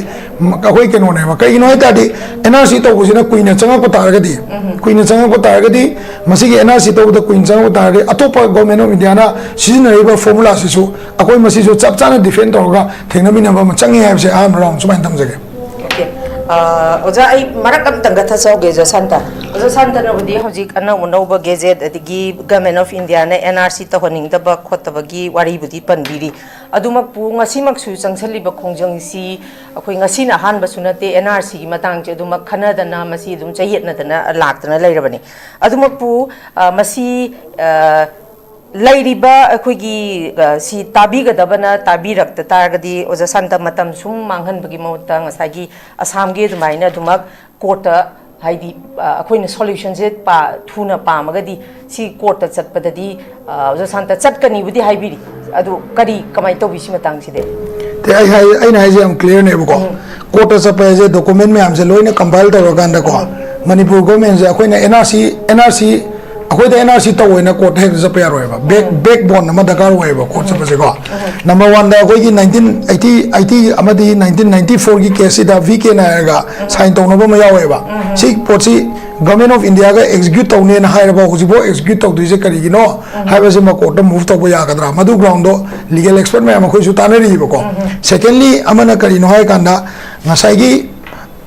ꯑꯩꯈꯣꯏ ꯀꯩꯅꯣꯅꯦꯕ꯫ ꯀꯩꯒꯤꯅꯣ ꯍꯥꯏ ꯇꯥꯔꯗꯤ, ꯑꯦꯟ ꯑꯥꯔ ꯁꯤ ꯇꯧꯕꯁꯤꯅ ꯀꯨꯏꯅ ꯆꯪꯉꯛꯄ ꯇꯥꯔꯒꯗꯤ, ꯀꯨꯏꯅ ꯆꯪꯉꯛꯄ ꯇꯥꯔꯒꯗꯤ, ꯃꯁꯤꯒꯤ ꯑꯦꯟ ꯑꯥꯔ ꯁꯤ ꯇꯧꯕꯗ ꯀꯨꯏꯅ ꯆꯪꯉꯛꯄ ꯇꯥꯔꯒꯗꯤ, ꯑꯇꯣꯞꯄ ꯒꯣꯔꯃꯦꯟ ꯑꯣꯐ ꯏꯟꯗꯤꯌꯥꯅ ꯁꯤꯖꯤꯟꯅꯔꯤꯕ ꯐꯣꯔꯃꯨꯂꯥꯁꯤꯁꯨ ꯑꯩꯈꯣꯏ ꯃꯁꯤꯁꯨ ꯆꯞ ꯆꯥꯅ ꯗꯤꯐꯦꯟ ꯇꯧꯔꯒ ꯊꯦꯡꯅꯃꯤꯟꯅꯕ ꯑꯃ ꯆꯪꯉꯦ ꯍꯥꯏꯕꯁꯦ ꯑꯍꯥꯟꯕ ꯔꯥꯎꯟ ꯁꯨꯃꯥꯏꯅ ꯊꯝꯖꯒꯦ꯫ ꯑꯣꯀꯦ꯫ ꯑ, ꯑꯣꯖꯥ, ꯑꯩ ꯃꯔꯛ ꯑꯝꯇꯪꯒ ꯊꯠꯆꯍꯧꯒꯦ, ꯑꯣꯖꯥ ꯁꯥꯟꯇ꯫ ꯑꯣꯖꯥ ꯁꯥꯟꯇꯅꯕꯨꯗꯤ ꯍꯧꯖꯤꯛ ꯑꯅꯧ ꯑꯅꯧꯕ ꯒꯦꯖꯦꯠ, ꯑꯗꯒꯤ ꯒꯃꯦꯟ ꯑꯣꯐ ꯏꯟꯗꯤꯌꯥꯅ ꯑꯦꯟ ꯑꯥꯔ ꯁꯤ ꯇꯧꯍꯟꯅꯤꯡꯗꯕ ꯈꯣꯠꯇꯕꯒꯤ ꯋꯥꯔꯤꯕꯨꯗꯤ ꯄꯟꯕꯤꯔꯤ꯫ ꯑꯗꯨꯃꯛꯄꯨ ꯉꯁꯤꯃꯛꯁꯨ ꯆꯪꯁꯤꯜꯂꯤꯕ ꯈꯣꯡꯖꯪꯁꯤ ꯑꯩꯈꯣꯏ ꯉꯁꯤꯅ ꯑꯍꯥꯟꯕꯁꯨ ꯅꯠꯇꯦ, ꯑꯦꯟ ꯑꯥꯔ ꯁꯤꯒꯤ ꯃꯇꯥꯡꯁꯦ ꯑꯗꯨꯃꯛ ꯈꯟꯅꯗꯅ ꯃꯁꯤ ꯑꯗꯨꯝ ꯆꯌꯦꯠꯅꯗꯅ ꯂꯥꯛꯇꯅ ꯂꯩꯔꯕꯅꯤ꯫ ꯑꯗꯨꯃꯛꯄꯨ, ꯑ, ꯃꯁꯤ, ꯑ, ꯂꯩꯔꯤꯕ ꯑꯩꯈꯣꯏꯒꯤ, ꯑ, ꯁꯤ ꯇꯥꯕꯤꯒꯗꯕꯅ ꯇꯥꯕꯤꯔꯛꯇ ꯇꯥꯔꯒꯗꯤ, ꯑꯣꯖꯥ ꯁꯥꯟꯇ, ꯃꯇꯝ ꯁꯨꯝ ꯃꯥꯡꯍꯟꯕꯒꯤ ꯃꯍꯨꯠꯇ ꯉꯁꯥꯏꯒꯤ ꯑꯁꯥꯝꯒꯤ ꯑꯗꯨꯃꯥꯏꯅ ꯑꯗꯨꯃꯛ ꯀꯣꯔꯠꯇ, ꯍꯥꯏꯗꯤ, ꯑ, ꯑꯩꯈꯣꯏꯅ ꯁꯣꯂꯨꯁꯟꯁꯦ ꯄꯥ-, ꯊꯨꯅ ꯄꯥꯝꯃꯒꯗꯤ ꯁꯤ ꯀꯣꯔꯠꯇ ꯆꯠꯄꯗꯗꯤ, ꯑ, ꯑꯣꯖꯥ ꯁꯥꯟꯇ, ꯆꯠꯀꯅꯤꯕꯨꯗꯤ ꯍꯥꯏꯕꯤꯔꯤ꯫ ꯑꯗꯨ ꯀꯔꯤ, ꯀꯃꯥꯏꯅ ꯇꯧꯕꯤ ꯁꯤ ꯃꯇꯥꯡꯁꯤꯗꯤ? ꯑꯩ ꯍꯥꯏ-, ꯑꯩꯅ ꯍꯥꯏꯁꯦ ꯌꯥꯝ ꯀ꯭ꯂꯤꯌꯥꯔꯅꯦꯕꯀꯣ꯫ ꯎꯝ꯫ ꯀꯣꯔꯠꯇ ꯆꯠꯄ ꯍꯥꯏꯁꯦ ꯗꯣꯀꯨꯃꯦꯟ ꯃꯌꯥꯝꯁꯦ ꯂꯣꯏꯅ ꯀꯝꯄꯥꯏꯜ ꯇꯧꯔꯀꯥꯟꯗꯀꯣ, ꯎꯝ꯫ ꯃꯅꯤꯄꯨꯔ ꯒꯣꯔꯃꯦꯟꯁꯦ ꯑꯩꯈꯣꯏꯅ N R C, N R C, ꯑꯩꯈꯣꯏꯗ ꯑꯦꯟ ꯑꯥꯔ ꯁꯤ ꯇꯧꯋꯦꯅ ꯀꯣꯔꯠꯇ ꯍꯦꯛꯇ ꯆꯠꯄ ꯌꯥꯔꯣꯏꯕ꯫ ꯕꯦꯛ, ꯎꯝ꯫ ꯕꯦꯛ ꯕꯣꯟ ꯑꯃ ꯗꯔꯀꯥꯔ ꯑꯣꯏꯌꯦꯕ ꯀꯣꯔꯠ ꯆꯠꯄꯁꯦꯀꯣ꯫ ꯎꯝ꯫ ꯅꯝꯕꯔ ꯋꯥꯟꯗ ꯑꯩꯈꯣꯏꯒꯤ ꯅꯥꯏꯟꯇꯤꯟ ꯑꯩꯠꯇꯤ, ꯑꯩꯠꯇꯤ ꯑꯃꯗꯤ ꯅꯥꯏꯟꯇꯤꯟ ꯅꯥꯏꯟꯇꯤ ꯐꯣꯔꯒꯤ ꯀꯦꯁꯁꯤꯗ ꯚꯤ ꯀꯦ ꯅꯥꯏꯔꯒ ꯁꯥꯏꯟ ꯇꯧꯅꯕ ꯑꯃ ꯌꯥꯎꯋꯦꯕ꯫ ꯎꯝ꯫ ꯁꯤ ꯄꯣꯠꯁꯤ ꯒꯚꯔꯟꯃꯦꯟ ꯑꯣꯐ ꯏꯟꯗꯤꯌꯥꯒ ꯑꯦꯛꯖꯤꯀ꯭ꯌꯨꯠ ꯇꯧꯅꯦꯅ ꯍꯥꯏꯔꯕ ꯍꯧꯖꯤꯛꯐꯥꯎ ꯑꯦꯛꯖꯤꯀ꯭ꯌꯨꯠ ꯇꯧꯗ꯭ꯔꯤꯁꯦ ꯀꯔꯤꯒꯤꯅꯣ ꯎꯝ꯫ ꯍꯥꯏꯕꯁꯤꯃ ꯀꯣꯔꯠꯇ ꯃꯨꯚ ꯇꯧꯕ ꯌꯥꯒꯗ꯭ꯔꯥ? ꯃꯗꯨ ꯒ꯭ꯔꯥꯎꯟꯗꯣ ꯂꯤꯒꯦꯜ ꯑꯦꯛꯁꯄꯔꯠ ꯃꯌꯥꯝ ꯑꯩꯈꯣꯏꯁꯨ ꯇꯥꯟꯅꯔꯤꯕꯀꯣ꯫ ꯎꯝ꯫ ꯁꯦꯀꯦꯟꯂꯤ, ꯑꯃꯅ ꯀꯔꯤꯅꯣ ꯍꯥꯏ ꯀꯥꯟꯗ, ꯉꯁꯥꯏꯒꯤ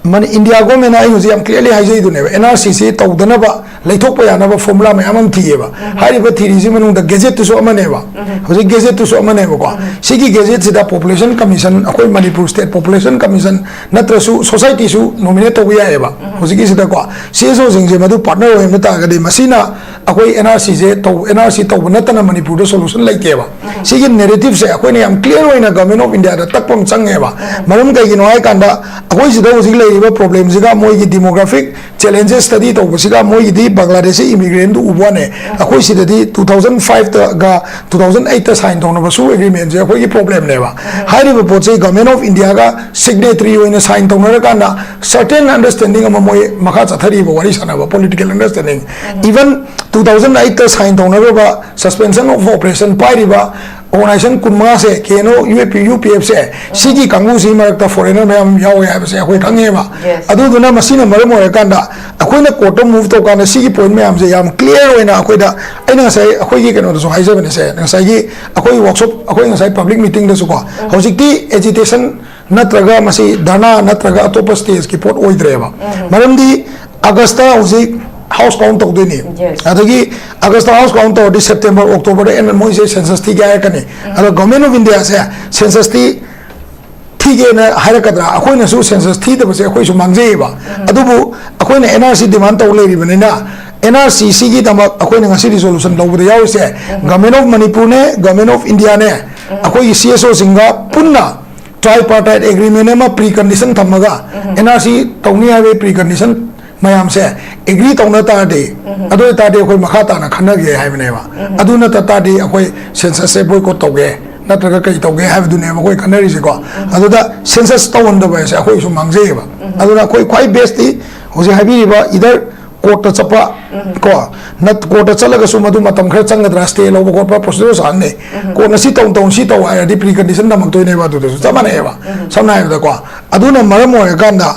ꯃꯅꯤ-, ꯏꯟꯗꯤꯌꯥ ꯒꯣꯔꯃꯦꯟꯅ ꯑꯩ ꯍꯧꯖꯤꯛ ꯌꯥꯝ ꯀ꯭ꯂꯤꯌꯥꯔꯂꯤ ꯍꯥꯏꯖꯩꯗꯨꯅꯦꯕ, ꯑꯦꯟ ꯑꯥꯔ ꯁꯤꯁꯤ ꯇꯧꯗꯅꯕ, ꯂꯩꯊꯣꯛꯄ ꯌꯥꯅꯕ ꯐꯣꯔꯃꯨꯂꯥ ꯃꯌꯥꯝ ꯑꯃ ꯊꯤꯌꯦꯕ꯫ ꯎꯝ꯫ ꯍꯥꯏꯔꯤꯕ ꯊꯤꯔꯤꯁꯤ ꯃꯅꯨꯡꯗ ꯒꯦꯖꯦꯠꯇꯨꯁꯨ ꯑꯃꯅꯦꯕ꯫ ꯎꯝ꯫ ꯍꯧꯖꯤꯛ ꯒꯦꯖꯦꯠꯇꯨꯁꯨ ꯑꯃꯅꯦꯕꯀꯣ꯫ ꯎꯝ꯫ ꯁꯤꯒꯤ ꯒꯦꯖꯦꯠꯁꯤꯗ ꯄꯣꯄꯨꯂꯦꯁꯟ ꯀꯃꯤꯁꯟ, ꯑꯩꯈꯣꯏ ꯃꯅꯤꯄꯨꯔ ꯁ꯭ꯇꯦꯠ ꯄꯣꯄꯨꯂꯦꯁꯟ ꯀꯃꯤꯁꯟ ꯅꯠꯇ꯭ꯔꯁꯨ ꯁꯣꯁꯥꯏꯇꯤꯁꯨ ꯅꯣꯃꯤꯅꯦꯠ ꯇꯧꯕ ꯌꯥꯏꯑꯕ꯫ ꯎꯝ꯫ ꯍꯧꯖꯤꯛꯀꯤꯁꯤꯗꯀꯣ, ꯁꯤ ꯑꯦꯁ ꯑꯣꯁꯤꯡꯁꯦ ꯃꯗꯨ ꯄꯥꯔꯠꯅꯔ ꯑꯣꯏꯍꯟꯕ ꯇꯥꯔꯒꯗꯤ, ꯃꯁꯤꯅ ꯑꯩꯈꯣꯏ ꯑꯦꯟ ꯑꯥꯔ ꯁꯤꯁꯦ ꯇꯧ-, ꯑꯦꯟ ꯑꯥꯔ ꯁꯤ ꯇꯧꯕ ꯅꯠꯇꯅ ꯃꯅꯤꯄꯨꯔꯗ ꯁꯣꯂꯨꯁꯟ ꯂꯩꯇꯦꯕ꯫ ꯎꯝ꯫ ꯁꯤꯒꯤ ꯅꯦꯔꯦꯇꯤꯞꯁꯦ ꯑꯩꯈꯣꯏꯅ ꯌꯥꯝ ꯀ꯭ꯂꯤꯌꯥꯔ ꯑꯣꯏꯅ ꯒꯚꯔꯟꯃꯦꯟ ꯑꯣꯐ ꯏꯟꯗꯤꯌꯥꯗ ꯇꯛꯄ ꯑꯃ ꯆꯪꯉꯦꯕ꯫ ꯎꯝ꯫ ꯃꯔꯝ ꯀꯩꯒꯤꯅꯣ ꯍꯥꯏ ꯀꯥꯟꯗ, ꯑꯩꯈꯣꯏ ꯁꯤꯗ ꯍꯧꯖꯤꯛ ꯂꯩꯔꯤꯕ ꯄ꯭ꯔꯣꯕ꯭ꯂꯦꯝꯁꯤꯒ ꯃꯣꯏꯒꯤ ꯗꯤꯃꯣꯒ꯭ꯔꯥꯐꯤꯛ ꯆꯦꯂꯦꯟꯖꯦꯁ ꯁ꯭ꯇꯗꯤ ꯇꯧꯕꯁꯤꯒ ꯃꯣꯏꯒꯤꯗꯤ ꯕꯪꯒ꯭ꯂꯥꯗꯦꯁꯤ ꯏꯃꯤꯒ꯭ꯔꯦꯟꯗꯨ ꯎꯕ ꯋꯥꯅꯦ꯫ ꯑꯩꯈꯣꯏ ꯁꯤꯗꯗꯤ ꯇꯨ ꯊꯥꯎꯖꯟ ꯐꯥꯏꯚꯇꯒ ꯇꯨ ꯊꯥꯎꯖꯟ ꯑꯩꯠꯇ ꯁꯥꯏꯟ ꯇꯧꯅꯕꯁꯨ ꯑꯦꯒ꯭ꯔꯤꯃꯦꯟꯁꯦ ꯑꯩꯈꯣꯏꯒꯤ ꯄ꯭ꯔꯣꯕ꯭ꯂꯦꯝꯅꯦꯕ꯫ ꯍꯥꯏꯔꯤꯕ ꯄꯣꯠꯁꯦ ꯒꯚꯔꯟꯃꯦꯟ ꯑꯣꯐ ꯏꯟꯗꯤꯌꯥꯒ ꯁꯤꯒꯅꯦꯇꯔꯤ ꯑꯣꯏꯅ ꯁꯥꯏꯟ ꯇꯧꯅꯔꯀꯥꯟꯗ ꯁꯔꯇꯦꯟ ꯑꯟꯗꯔꯁ꯭ꯇꯦꯟꯗꯤꯡ ꯑꯃ ꯃꯣꯏ ꯃꯈꯥ ꯆꯠꯊꯔꯤꯕ ꯋꯥꯔꯤ ꯁꯥꯟꯅꯕ political understanding. Even two thousand ꯑꯩꯠꯇ ꯁꯥꯏꯟ ꯇꯧꯅꯔꯕ ꯁꯁꯄꯦꯟꯁꯟ ꯑꯣꯐ ꯑꯣꯄꯔꯦꯁꯟ ꯄꯥꯏꯔꯤꯕ ꯑꯣꯔꯒꯅꯥꯏꯖꯦꯁꯟ ꯀꯨꯟꯃꯉꯥꯁꯦ, ꯀꯦ ꯑꯦꯟ ꯑꯣ, ꯌꯨ ꯑꯦ ꯄꯤ, ꯌꯨ ꯄꯤ ꯑꯦꯐꯁꯦ, ꯁꯤꯒꯤ ꯀꯥꯡꯕꯨꯁꯤ ꯃꯔꯛꯇ ꯐꯣꯔꯦꯅꯔ ꯃꯌꯥꯝ ꯌꯥꯎꯋꯦ ꯍꯥꯏꯕꯁꯦ ꯑꯩꯈꯣꯏ ꯈꯪꯉꯦꯕ꯫ Yes. ꯑꯗꯨꯗꯨꯅ ꯃꯁꯤꯅ ꯃꯔꯝ ꯑꯣꯏꯔꯀꯥꯟꯗ ꯑꯩꯈꯣꯏꯅ ꯀꯣꯔꯠꯇ ꯃꯨꯚ ꯇꯧꯀꯥꯟꯗ ꯁꯤꯒꯤ ꯄꯣꯏꯟ ꯃꯌꯥꯝꯁꯦ ꯌꯥꯝ ꯀ꯭ꯂꯤꯌꯥꯔ ꯑꯣꯏꯅ ꯑꯩꯈꯣꯏꯗ, ꯑꯩꯅ ꯉꯁꯥꯏ ꯑꯩꯈꯣꯏꯒꯤ ꯀꯩꯅꯣꯗꯁꯨ ꯍꯥꯏꯖꯕꯅꯦꯁꯦ, ꯉꯁꯥꯏꯒꯤ ꯑꯩꯈꯣꯏ ꯋꯥꯔꯛꯁꯣꯞ, ꯑꯩꯈꯣꯏ ꯉꯁꯥꯏ ꯄꯕ꯭ꯂꯤꯛ ꯃꯤꯇꯤꯡꯗꯁꯨꯀꯣ, ꯍꯧꯖꯤꯛꯇꯤ ꯑꯦꯖꯤꯇꯦꯁꯟ ꯅꯠꯇ꯭ꯔꯒ ꯃꯁꯤ ꯙꯔꯅꯥ ꯅꯠꯇ꯭ꯔꯒ ꯑꯇꯣꯞꯄ ꯁ꯭ꯇꯦꯖꯀꯤ ꯄꯣꯠ ꯑꯣꯏꯗ꯭ꯔꯦꯕ꯫ ꯃꯔꯝꯗꯤ ꯑꯥꯒꯁꯇ ꯍꯧꯖꯤꯛ ꯍꯥꯎꯁ ꯀꯥꯎꯟ ꯇꯧꯗꯣꯏꯅꯤ꯫ Yes. ꯑꯗꯒꯤ ꯑꯥꯒꯁꯇ ꯍꯥꯎꯁ ꯀꯥꯎꯟ ꯇꯧꯔꯗꯤ ꯁꯦꯞꯇꯦꯝꯕꯔ, ꯑꯣꯛꯇꯣꯕꯔꯗ ꯑꯦꯟ ꯃꯣꯏꯁꯦ ꯁꯦꯟꯁꯁ ꯊꯤꯒꯦ ꯍꯥꯏꯔꯛꯀꯅꯤ꯫ ꯑꯗꯣ ꯒꯚꯔꯟꯃꯦꯟ ꯑꯣꯐ ꯏꯟꯗꯤꯌꯥꯁꯦ ꯁꯦꯟꯁꯁ ꯊꯤ ꯊꯤꯒꯦꯅ ꯍꯥꯏꯔꯛꯀꯗ꯭ꯔꯥ? ꯑꯩꯈꯣꯏꯅꯁꯨ ꯁꯦꯟꯁꯁ ꯊꯤꯗꯕꯁꯦ ꯑꯩꯈꯣꯏꯁꯨ ꯃꯥꯡꯖꯩꯌꯦꯕ꯫ ꯑꯗꯨꯕꯨ ꯑꯩꯈꯣꯏꯅ ꯑꯦꯟ ꯑꯥꯔ ꯁꯤ ꯗꯤꯃꯥꯟ ꯇꯧ ꯂꯩꯔꯤꯕꯅꯤꯅ, ꯑꯦꯟ ꯑꯥꯔ ꯁꯤ ꯁꯤꯒꯤꯗꯃꯛ ꯑꯩꯈꯣꯏꯅ ꯉꯁꯤ ꯔꯤꯖꯣꯂꯨꯁꯟ ꯂꯧꯕꯗ ꯌꯥꯎꯔꯤꯁꯦ, ꯒꯚꯔꯟꯃꯦꯟ ꯑꯣꯐ ꯃꯅꯤꯄꯨꯔꯅꯦ, ꯒꯚꯔꯟꯃꯦꯟ ꯑꯣꯐ ꯏꯟꯗꯤꯌꯥꯅꯦ, ꯑꯩꯈꯣꯏꯒꯤ ꯁꯤ ꯑꯦꯁ ꯑꯣꯁꯤꯡꯒ ꯄꯨꯟꯅ ꯇ꯭ꯔꯥꯏꯄꯥꯔꯇꯥꯏꯠ ꯑꯦꯒ꯭ꯔꯤꯃꯦꯟ ꯑꯃ ꯄ꯭ꯔꯤ ꯀꯟꯗꯤꯁꯟ ꯊꯝꯃꯒ, ꯑꯦꯟ ꯑꯥꯔ ꯁꯤ ꯇꯧꯅꯤ ꯍꯥꯏꯕꯒꯤ ꯄ꯭ꯔꯤ ꯀꯟꯗꯤꯁꯟ ꯃꯌꯥꯝꯁꯦ ꯑꯦꯒ꯭ꯔꯤ ꯇꯧꯅ ꯇꯥꯔꯗꯤ, ꯑꯗꯨ ꯑꯣꯏ ꯇꯥꯔꯗꯤ ꯑꯩꯈꯣꯏ ꯃꯈꯥ ꯇꯥꯅ ꯈꯟꯅꯒꯦ ꯍꯥꯏꯕꯅꯦꯕ꯫ ꯑꯗꯨ ꯅꯠꯇ ꯇꯥꯔꯗꯤ ꯑꯩꯈꯣꯏ ꯁꯦꯟꯁꯁꯁꯦ ꯕꯣꯏꯀꯣꯠ ꯇꯧꯒꯦ ꯅꯠꯇ꯭ꯔꯒ ꯀꯩ ꯇꯧꯒꯦ ꯍꯥꯏꯕꯗꯨꯅꯦꯕ ꯑꯩꯈꯣꯏ ꯈꯟꯅꯔꯤꯁꯦꯀꯣ꯫ ꯑꯗꯨꯗ ꯁꯦꯟꯁꯁ ꯇꯧꯍꯟꯗꯕ ꯍꯥꯏꯁꯦ ꯑꯩꯈꯣꯏꯁꯨ ꯃꯥꯡꯖꯩꯌꯦꯕ꯫ ꯑꯗꯨꯅ ꯑꯩꯈꯣꯏ ꯈ꯭ꯋꯥꯏ ꯕꯦꯁꯇꯤ ꯍꯧꯖꯤꯛ ꯍꯥꯏꯕꯤꯔꯤꯕ ꯏꯗꯔ ꯀꯣꯔꯠꯇ ꯆꯠꯄ, ꯀꯣ, ꯅꯠ-, ꯀꯣꯔꯠꯇ ꯆꯠꯂꯒꯁꯨ ꯃꯗꯨ ꯃꯇꯝ ꯈꯔ ꯆꯪꯒꯗ꯭ꯔꯥ, ꯁ꯭ꯇꯦ ꯂꯧꯕ ꯈꯣꯠꯄ ꯄ꯭ꯔꯣꯁꯤꯗꯔ ꯁꯥꯡꯅꯤ꯫ ꯀꯣꯔꯠꯅ ꯁꯤ ꯇꯧ ꯇꯧ, ꯁꯤ ꯇꯧ ꯍꯥꯏꯔꯗꯤ ꯄ꯭ꯔꯤ ꯀꯟꯗꯤꯁꯟ ꯊꯝꯃꯛꯇꯣꯏꯅꯦꯕ꯫ ꯑꯗꯨꯗꯁꯨ ꯆꯞ ꯃꯥꯟꯅꯩꯑꯕ꯫ ꯁꯝꯅ ꯍꯥꯏꯔꯕꯗꯀꯣ, ꯑꯗꯨꯅ ꯃꯔꯝ ꯑꯣꯏꯔꯀꯥꯟꯗ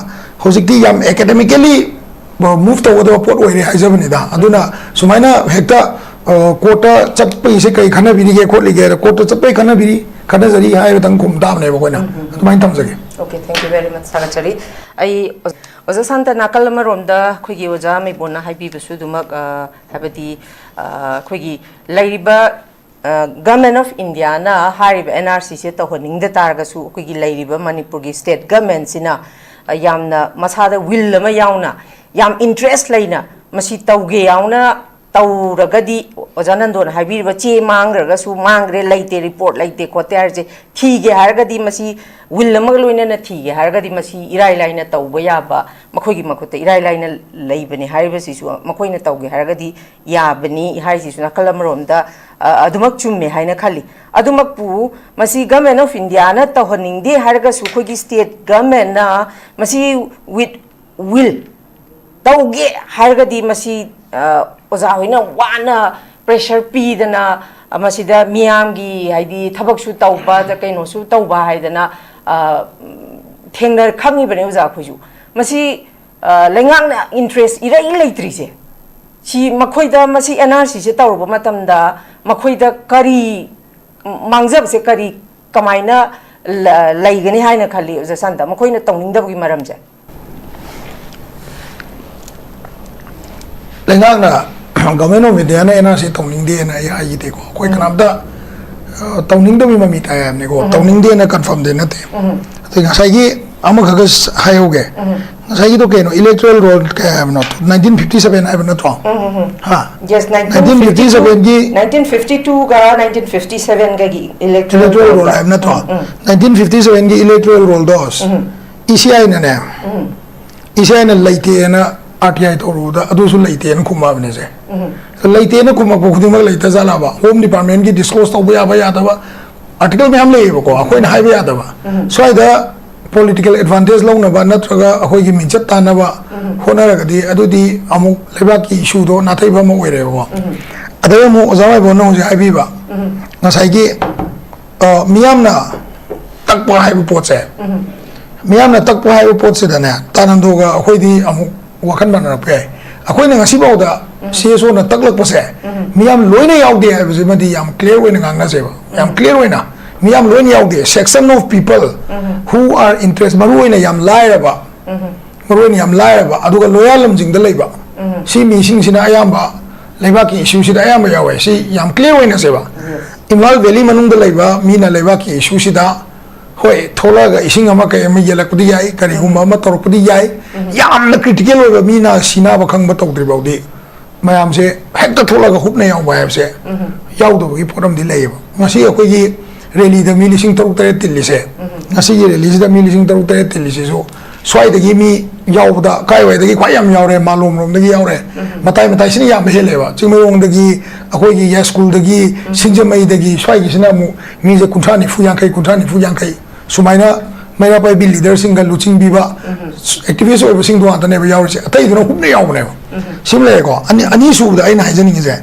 ꯍꯧꯖꯤꯛꯇꯤ ꯌꯥꯝ ꯑꯦꯀꯥꯗꯃꯤꯀꯦꯂꯤ ꯃꯨꯚ ꯇꯧꯒꯗꯕ ꯄꯣꯠ ꯑꯣꯏꯔꯦ ꯍꯥꯏꯖꯕꯅꯤꯗ꯫ ꯑꯗꯨꯅ ꯁꯨꯃꯥꯏꯅ ꯍꯦꯛꯇ, ꯑ, ꯀꯣꯔꯠꯇ ꯆꯠꯄꯒꯤꯁꯦ ꯀꯩ ꯈꯟꯅꯕꯤꯔꯤꯒꯦ ꯈꯣꯠꯂꯤꯒꯦ, ꯀꯣꯔꯠꯇ ꯆꯠꯄꯒꯤ ꯈꯟꯅꯕꯤꯔꯤ, ꯈꯟꯅꯖꯔꯤ ꯍꯥꯏꯕꯗꯪ ꯈꯨꯝ ꯇꯥꯕꯅꯦꯕ ꯑꯩꯈꯣꯏꯅ꯫ ꯑꯗꯨꯃꯥꯏꯅ ꯊꯝꯖꯒꯦ꯫ Okay, thank you very much, ꯊꯥꯒꯠꯆꯔꯤ꯫ ꯑꯩ ꯑꯣꯖꯥ ꯁꯥꯟꯇ, ꯅꯥꯀꯜ ꯑꯃꯔꯣꯝꯗ ꯑꯩꯈꯣꯏꯒꯤ ꯑꯣꯖꯥ ꯃꯩꯕꯣꯟꯅ ꯍꯥꯏꯕꯤꯕꯁꯨ ꯑꯗꯨꯃꯛ, ꯑ, ꯍꯥꯏꯕꯗꯤ, ꯑ, ꯑꯩꯈꯣꯏꯒꯤ ꯂꯩꯔꯤꯕ, ꯑ, ꯒꯚꯔꯟꯃꯦꯟ ꯑꯣꯐ ꯏꯟꯗꯤꯌꯥꯅ ꯍꯥꯏꯔꯤꯕ ꯑꯦꯟ ꯑꯥꯔ ꯁꯤꯁꯦ ꯇꯧꯍꯟꯅꯤꯡꯗ ꯇꯥꯔꯒꯁꯨ ꯑꯩꯈꯣꯏꯒꯤ ꯂꯩꯔꯤꯕ ꯃꯅꯤꯄꯨꯔꯒꯤ ꯁ꯭ꯇꯦꯠ ꯒꯚꯔꯟꯃꯦꯟꯁꯤꯅ, ꯑ, ꯌꯥꯝꯅ ꯃꯁꯥꯗ ꯋꯤꯜ ꯑꯃ ꯌꯥꯎꯅ, ꯌꯥꯝ ꯏꯟꯇꯔꯦꯁ ꯂꯩꯅ ꯃꯁꯤ ꯇꯧꯒꯦ ꯌꯥꯎꯅ ꯇꯧꯔꯒꯗꯤ ꯑꯣꯖꯥ ꯅꯟꯗꯣꯅ ꯍꯥꯏꯕꯤꯔꯤꯕ ꯆꯦ ꯃꯥꯡꯈ꯭ꯔꯒꯁꯨ ꯃꯥꯡꯈ꯭ꯔꯦ, ꯂꯩꯇꯦ, ꯔꯤꯄꯣꯔꯠ ꯂꯩꯇꯦ ꯈꯣꯠꯇꯦ ꯍꯥꯏꯔꯤꯁꯦ, ꯊꯤꯒꯦ ꯍꯥꯏꯔꯒꯗꯤ, ꯃꯁꯤ ꯋꯤꯜ ꯑꯃꯒ ꯂꯣꯏꯅꯅ ꯊꯤꯒꯦ ꯍꯥꯏꯔꯒꯗꯤ, ꯃꯁꯤ ꯏꯔꯥꯏ ꯂꯥꯏꯅ ꯇꯧꯕ ꯌꯥꯕ, ꯃꯈꯣꯏꯒꯤ ꯃꯈꯨꯠꯇ ꯏꯔꯥꯏ ꯂꯥꯏꯅ ꯂꯩꯕꯅꯤ ꯍꯥꯏꯔꯤꯕꯁꯤꯁꯨ ꯃꯈꯣꯏꯅ ꯇꯧꯒꯦ ꯍꯥꯏꯔꯒꯗꯤ ꯌꯥꯕꯅꯤ ꯍꯥꯏꯔꯤꯁꯤꯁꯨ ꯅꯥꯀꯜ ꯑꯃꯔꯣꯝꯗ, ꯑ, ꯑꯗꯨꯃꯛ ꯆꯨꯝꯃꯦ ꯍꯥꯏꯅ ꯈꯜꯂꯤ꯫ ꯑꯗꯨꯃꯛꯄꯨ ꯃꯁꯤ Government of Indiaꯅ ꯇꯧꯍꯟꯅꯤꯡꯗꯦ ꯍꯥꯏꯔꯒꯁꯨ, ꯑꯩꯈꯣꯏꯒꯤ state governmentꯅ ꯃꯁꯤ with will ꯇꯧꯒꯦ ꯍꯥꯏꯔꯒꯗꯤ, ꯃꯁꯤ, ꯑ, ꯑꯣꯖꯥ ꯍꯣꯏꯅ ꯋꯥꯅ ꯄ꯭ꯔꯦꯁꯔ ꯄꯤꯗꯅ, ꯑ, ꯃꯁꯤꯗ ꯃꯤꯌꯥꯝꯒꯤ, ꯍꯥꯏꯗꯤ, ꯊꯕꯛꯁꯨ ꯇꯧꯕ, ꯑꯗ ꯀꯩꯅꯣꯁꯨ ꯇꯧꯕ ꯍꯥꯏꯗꯅ, ꯑ, ꯊꯦꯡꯅ ꯈꯪꯉꯤꯕꯅꯦ ꯑꯣꯖꯥ ꯑꯩꯈꯣꯏꯁꯨ꯫ ꯃꯁꯤ, ꯑ, ꯂꯩꯉꯥꯛꯅ ꯏꯟꯇꯔꯦꯁ ꯏꯔꯩ ꯂꯩꯇ꯭ꯔꯤꯁꯦ, ꯁꯤ ꯃꯈꯣꯏꯗ, ꯃꯁꯤ ꯑꯦꯟ ꯑꯥꯔ ꯁꯤꯁꯦ ꯇꯧꯔꯨꯕ ꯃꯇꯝꯗ ꯃꯈꯣꯏꯗ ꯀꯔꯤ ꯃꯥꯡꯖꯕꯁꯦ, ꯀꯔꯤ, ꯀꯃꯥꯏꯅ ꯂ-, ꯂꯩꯒꯅꯤ ꯍꯥꯏꯅ ꯈꯜꯂꯤ ꯑꯣꯖꯥ ꯁꯥꯟꯇ, ꯃꯈꯣꯏꯅ ꯇꯧꯅꯤꯡꯗꯕꯒꯤ ꯃꯔꯝꯁꯦ? ꯂꯩꯉꯥꯛꯅ, Government of Indiaꯅ ꯑꯦꯟ ꯑꯥꯔ ꯁꯤ ꯇꯧꯅꯤꯡꯗꯦꯅ ꯑꯩ ꯍꯥꯏꯈꯤꯗꯦꯀꯣ꯫ ꯑꯩꯈꯣꯏ ꯀꯅꯥꯝꯇ, ꯑ, ꯇꯧꯅꯤꯡꯗꯕꯒꯤ ꯃꯃꯤ ꯇꯥꯏ ꯍꯥꯏꯕꯅꯤꯀꯣ꯫ ꯇꯧꯅꯤꯡꯗꯦꯅ ꯀꯟꯐꯥꯔꯝꯗꯤ ꯅꯠꯇꯦ꯫ ꯑꯗꯩ ꯉꯁꯥꯏꯒꯤ ꯑꯃꯈꯛꯀ ꯁ-, ꯍꯥꯏꯍꯧꯒꯦ꯫ ꯉꯁꯥꯏꯒꯤꯗꯣ ꯀꯩꯅꯣ, electoral roll ꯀꯌꯥ ꯍꯥꯏꯕꯅꯣ? Nineteen fifty seven ꯍꯥꯏꯕ ꯅꯠꯇ꯭ꯔꯣ? ꯍꯥ? Yes, Nineteen fifty seven ꯒꯤ nineteen fifty two ꯒ nineteen fifty seven ꯒꯒꯤ electoral electoral roll roll ꯗ꯫ ꯍꯥꯏꯕ ꯅꯠꯇ꯭ꯔꯣ? ꯎꯝ, ꯎꯝ꯫ Nineteen fifty seven ꯒꯤ electoral roll ꯗꯣ, ꯏ ꯁꯤ ꯑꯥꯏꯅꯅꯦ, ꯏ ꯁꯤ ꯑꯥꯏꯅ ꯂꯩꯇꯦꯅ ꯑꯥꯔ ꯇꯤ ꯑꯥꯏ ꯇꯧꯔꯨꯕꯗ ꯑꯗꯨꯁꯨ ꯂꯩꯇꯦꯅ ꯈꯨꯝꯃꯛꯑꯕꯅꯦ ꯁꯦ꯫ ꯂꯩꯇꯦꯅ ꯈꯨꯝꯃꯛꯄ ꯈꯨꯗꯤꯡꯃꯛ ꯂꯩꯇ ꯖꯥꯠꯂꯕ? Home Department ꯀꯤ disclose ꯇꯧꯕ ꯌꯥꯕ ꯌꯥꯗꯕ article ꯃꯌꯥꯝ ꯂꯩꯌꯦꯕꯀꯣ, ꯑꯩꯈꯣꯏꯅ ꯍꯥꯏꯕ ꯌꯥꯗꯕ꯫ ꯁ꯭ꯋꯥꯏꯗ political advantage ꯂꯧꯅꯕ ꯅꯠꯇ꯭ꯔꯒ ꯑꯩꯈꯣꯏꯒꯤ ꯃꯤꯡꯆꯠ ꯇꯥꯟꯅꯕ ꯍꯣꯠꯅꯔꯒꯗꯤ ꯑꯗꯨꯗꯤ ꯑꯃꯨꯛ ꯂꯩꯕꯥꯛꯀꯤ issue ꯗꯣ ꯅꯥꯊꯩꯕ ꯑꯃ ꯑꯣꯏꯔꯦꯕꯀꯣ꯫ ꯑꯗꯩ ꯑꯃꯨꯛ ꯑꯣꯖꯥ ꯃꯥꯏꯕꯝꯅ ꯍꯧꯖꯤꯛ ꯍꯥꯏꯕꯤꯕ, ꯉꯁꯥꯏꯒꯤ, ꯑ, ꯃꯤꯌꯥꯝꯅ ꯇꯛꯄ ꯍꯥꯏꯕ ꯄꯣꯠꯁꯦ, ꯃꯤꯌꯥꯝꯅ ꯇꯛꯄ ꯍꯥꯏꯕ ꯄꯣꯠꯁꯤꯗꯅꯦ, ꯇꯥꯅꯟꯗꯣꯒ ꯑꯩꯈꯣꯏꯗꯤ ꯑꯃꯨꯛ ꯋꯥꯈꯜ ꯃꯥꯟꯅꯔꯛꯄ ꯌꯥꯏ꯫ ꯑꯩꯈꯣꯏꯅ ꯉꯁꯤꯐꯥꯎꯗ ꯁꯤ ꯑꯦꯁ ꯑꯣꯅ ꯇꯛꯂꯛꯄꯁꯦ ꯃꯤꯌꯥꯝ ꯂꯣꯏꯅ ꯌꯥꯎꯗꯦ ꯍꯥꯏꯕꯁꯤꯃꯗꯤ ꯌꯥꯝ clear ꯑꯣꯏꯅ ꯉꯥꯡꯅꯁꯦꯕ꯫ ꯌꯥꯝ clear ꯑꯣꯏꯅ, ꯃꯤꯌꯥꯝ ꯂꯣꯏꯅ ꯌꯥꯎꯗꯦ, section of people who are interest, ꯃꯔꯨ ꯑꯣꯏꯅ ꯌꯥꯝ ꯂꯥꯏꯔꯕ, ꯃꯔꯨ ꯑꯣꯏꯅ ꯌꯥꯝ ꯂꯥꯏꯔꯕ, ꯑꯗꯨꯒ ꯂꯣꯌꯔ ꯂꯝꯖꯤꯡꯗ ꯂꯩꯕ, ꯁꯤ ꯃꯤꯁꯤꯡꯁꯤꯅ ꯑꯌꯥꯝꯕ ꯂꯩꯕꯥꯛꯀꯤ issue ꯁꯤꯗ ꯑꯌꯥꯝꯕ ꯌꯥꯎꯋꯦ꯫ ꯁꯤ ꯌꯥꯝ clear ꯑꯣꯏꯅꯁꯦꯕ꯫ ꯏꯝꯐꯥꯜ ꯚꯦꯂꯤ ꯃꯅꯨꯡꯗ ꯂꯩꯕ ꯃꯤꯅ ꯂꯩꯕꯥꯛꯀꯤ issue ꯁꯤꯗ, ꯍꯣꯏ, ꯊꯣꯛꯂꯛꯑꯒ ꯏꯁꯤꯡ ꯑꯃ ꯀꯩ ꯑꯃ ꯌꯦꯜꯂꯛꯄꯗꯤ ꯌꯥꯏ, ꯀꯔꯤꯒꯨꯝꯕ ꯑꯃ ꯇꯧꯔꯛꯄꯗꯤ ꯌꯥꯏ꯫ ꯌꯥꯝꯅ critical ꯑꯣꯏꯕ ꯃꯤꯅ ꯁꯤꯅꯕ ꯈꯪꯕ ꯇꯧꯗ꯭ꯔꯤ ꯐꯥꯎꯗꯤ ꯃꯌꯥꯝꯁꯦ ꯍꯦꯛꯇ ꯊꯣꯛꯂꯒ ꯍꯨꯞꯅ ꯌꯥꯎꯕ ꯍꯥꯏꯕꯁꯦ ꯌꯥꯎꯗꯕꯒꯤ ꯄꯣꯠ ꯑꯃꯗꯤ ꯂꯩꯌꯦꯕ꯫ ꯉꯁꯤ ꯑꯩꯈꯣꯏꯒꯤ ꯔꯦꯂꯤꯗ ꯃꯤ ꯂꯤꯁꯤꯡ ꯇꯔꯨꯛ ꯇꯔꯦꯠ ꯇꯤꯜꯂꯤꯁꯦ, ꯉꯁꯤꯒꯤ ꯔꯦꯂꯤꯁꯤꯗ ꯃꯤ ꯂꯤꯁꯤꯡ ꯇꯔꯨꯛ ꯇꯔꯦꯠ ꯇꯤꯜꯂꯤꯁꯤꯁꯨ ꯁ꯭ꯋꯥꯏꯗꯒꯤ ꯃꯤ ꯌꯥꯎꯕꯗ ꯀꯥꯏꯋꯥꯏꯗꯒꯤ ꯈ꯭ꯋꯥꯏ ꯌꯥꯝ ꯌꯥꯎꯔꯦ? ꯃꯥꯂꯣꯝ ꯂꯣꯝꯗꯒꯤ ꯌꯥꯎꯔꯦ꯫ ꯃꯇꯥꯏ ꯃꯇꯥꯏꯁꯤꯅ ꯌꯥꯝꯕ ꯍꯦꯜꯂꯦꯕ꯫ ꯆꯤꯡꯃꯩꯔꯣꯡꯗꯒꯤ, ꯑꯩꯈꯣꯏꯒꯤ ꯌꯥꯏꯁ꯭ꯀꯨꯜꯗꯒꯤ, ꯁꯤꯡꯖꯃꯩꯗꯒꯤ, ꯁ꯭ꯋꯥꯏꯒꯤꯁꯤꯅ ꯑꯃꯨꯛ ꯃꯤꯁꯦ ꯀꯨꯟꯊ꯭ꯔꯥ ꯅꯤꯐꯨ, ꯌꯥꯡꯈꯩ, ꯀꯨꯟꯊ꯭ꯔꯥ ꯅꯤꯐꯨ, ꯌꯥꯡꯈꯩ, ꯁꯨꯃꯥꯏꯅ ꯃꯩꯔꯥ ꯄꯥꯏꯕꯤ ꯂꯤꯗꯔꯁꯤꯡꯒ ꯂꯨꯆꯤꯡꯕꯤꯕ ꯑꯦꯛꯇꯤꯚꯤꯁ ꯑꯣꯏꯕꯁꯤꯡꯗꯣ ꯉꯥꯛꯇꯅꯦꯕ ꯌꯥꯎꯔꯤꯁꯦ꯫ ꯑꯇꯩꯗꯨꯅ ꯍꯨꯞꯅ ꯌꯥꯎꯕꯅꯦꯕ꯫ ꯁꯤꯃ ꯂꯩꯔꯦꯀꯣ꯫ ꯑꯅꯤ, ꯑꯅꯤꯁꯨꯕꯗ ꯑꯩꯅ ꯍꯥꯏꯖꯅꯤꯡꯉꯤꯁꯦ,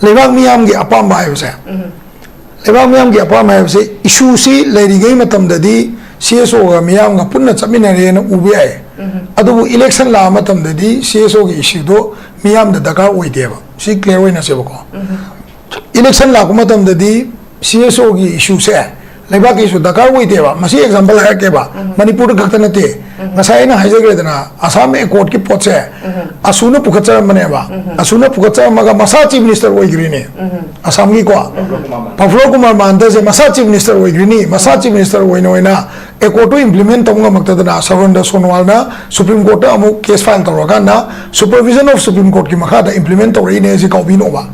ꯂꯩꯕꯥꯛ ꯃꯤꯌꯥꯝꯒꯤ ꯑꯄꯥꯝꯕ ꯍꯥꯏꯕꯁꯦ, ꯂꯩꯕꯥꯛ ꯃꯤꯌꯥꯝꯒꯤ ꯑꯄꯥꯝꯕ ꯍꯥꯏꯕꯁꯦ, ꯏꯁꯨꯁꯤ ꯂꯩꯔꯤꯉꯩ ꯃꯇꯝꯗꯗꯤ ꯁꯤ ꯑꯦꯁ ꯑꯣꯒ ꯃꯤꯌꯥꯝꯒ ꯄꯨꯟꯅ ꯆꯠꯃꯤꯟꯅꯔꯦꯅ ꯎꯕ ꯌꯥꯏ꯫ ꯑꯗꯨꯕꯨ ꯏꯂꯦꯛꯁꯟ ꯂꯥꯛꯑ ꯃꯇꯝꯗꯗꯤ ꯁꯤ ꯑꯦꯁ ꯑꯣꯒꯤ ꯏꯁꯨꯗꯣ ꯃꯤꯌꯥꯝꯗ ꯗꯔꯀꯥꯔ ꯑꯣꯏꯗꯦꯕ꯫ ꯁꯤ ꯀ꯭ꯂꯤꯌꯥꯔ ꯑꯣꯏꯅꯁꯦꯕꯀꯣ꯫ ꯏꯂꯦꯛꯁꯟ ꯂꯥꯛꯄ ꯃꯇꯝꯗꯗꯤ ꯁꯤ ꯑꯦꯁ ꯑꯣꯒꯤ ꯏꯁꯨꯁꯦ ꯂꯩꯕꯥꯛꯀꯤꯁꯨ ꯗꯔꯀꯥꯔ ꯑꯣꯏꯗꯦꯕ꯫ ꯃꯁꯤ ꯑꯦꯛꯖꯥꯝꯄꯜ ꯍꯥꯏꯔꯛꯀꯦꯕ, ꯃꯅꯤꯄꯨꯔꯗ ꯈꯛꯇ ꯅꯠꯇꯦ꯫ ꯉꯁꯥꯏ ꯑꯩꯅ ꯍꯥꯏꯖꯈ꯭ꯔꯦꯗꯅ, ꯑꯁꯥꯝ ꯑꯦꯀꯣꯔꯗꯀꯤ ꯄꯣꯠꯁꯦ ꯑꯁꯨꯅ ꯄꯨꯈꯠꯆꯔꯝꯕꯅꯦꯕ, ꯑꯁꯨꯅ ꯄꯨꯈꯠꯆꯔꯝꯃꯒ ꯃꯁꯥ ꯆꯤꯐ ꯃꯤꯅꯤꯁꯇꯔ ꯑꯣꯏꯈ꯭ꯔꯤꯅꯦ꯫ ꯑꯁꯥꯝꯒꯤꯀꯣ ꯄꯐ꯭ꯂꯣ ꯀꯨꯃꯥꯔ ꯃꯥꯟꯗꯁꯦ ꯃꯁꯥ ꯆꯤꯐ ꯃꯤꯅꯤꯁꯇꯔ ꯑꯣꯏꯈ꯭ꯔꯤꯅꯤ꯫ ꯃꯁꯥ ꯆꯤꯐ ꯃꯤꯅꯤꯁꯇꯔ ꯑꯣꯏꯅ ꯑꯣꯏꯅ ꯑꯦꯀꯣꯔꯗꯇꯨ ꯏꯝꯄ꯭ꯂꯤꯃꯦꯟ ꯇꯧꯕ ꯉꯝꯃꯛꯇꯗꯅ ꯁꯔꯕꯥꯅꯟꯗ ꯁꯣꯅꯣꯋꯥꯜꯅ ꯁꯨꯄ꯭ꯔꯤꯝ ꯀꯣꯔꯠꯇ ꯑꯃꯨꯛ ꯀꯦꯁ ꯐꯥꯏꯜ ꯇꯧꯔꯀꯥꯟꯗ supervision of Supreme Courtꯀꯤ ꯃꯈꯥꯗ ꯏꯝꯄ꯭ꯂꯤꯃꯦꯟ ꯇꯧꯔꯛꯏꯅꯦ꯫ ꯑꯁꯤ ꯀꯥꯎꯕꯤꯅꯣꯕ꯫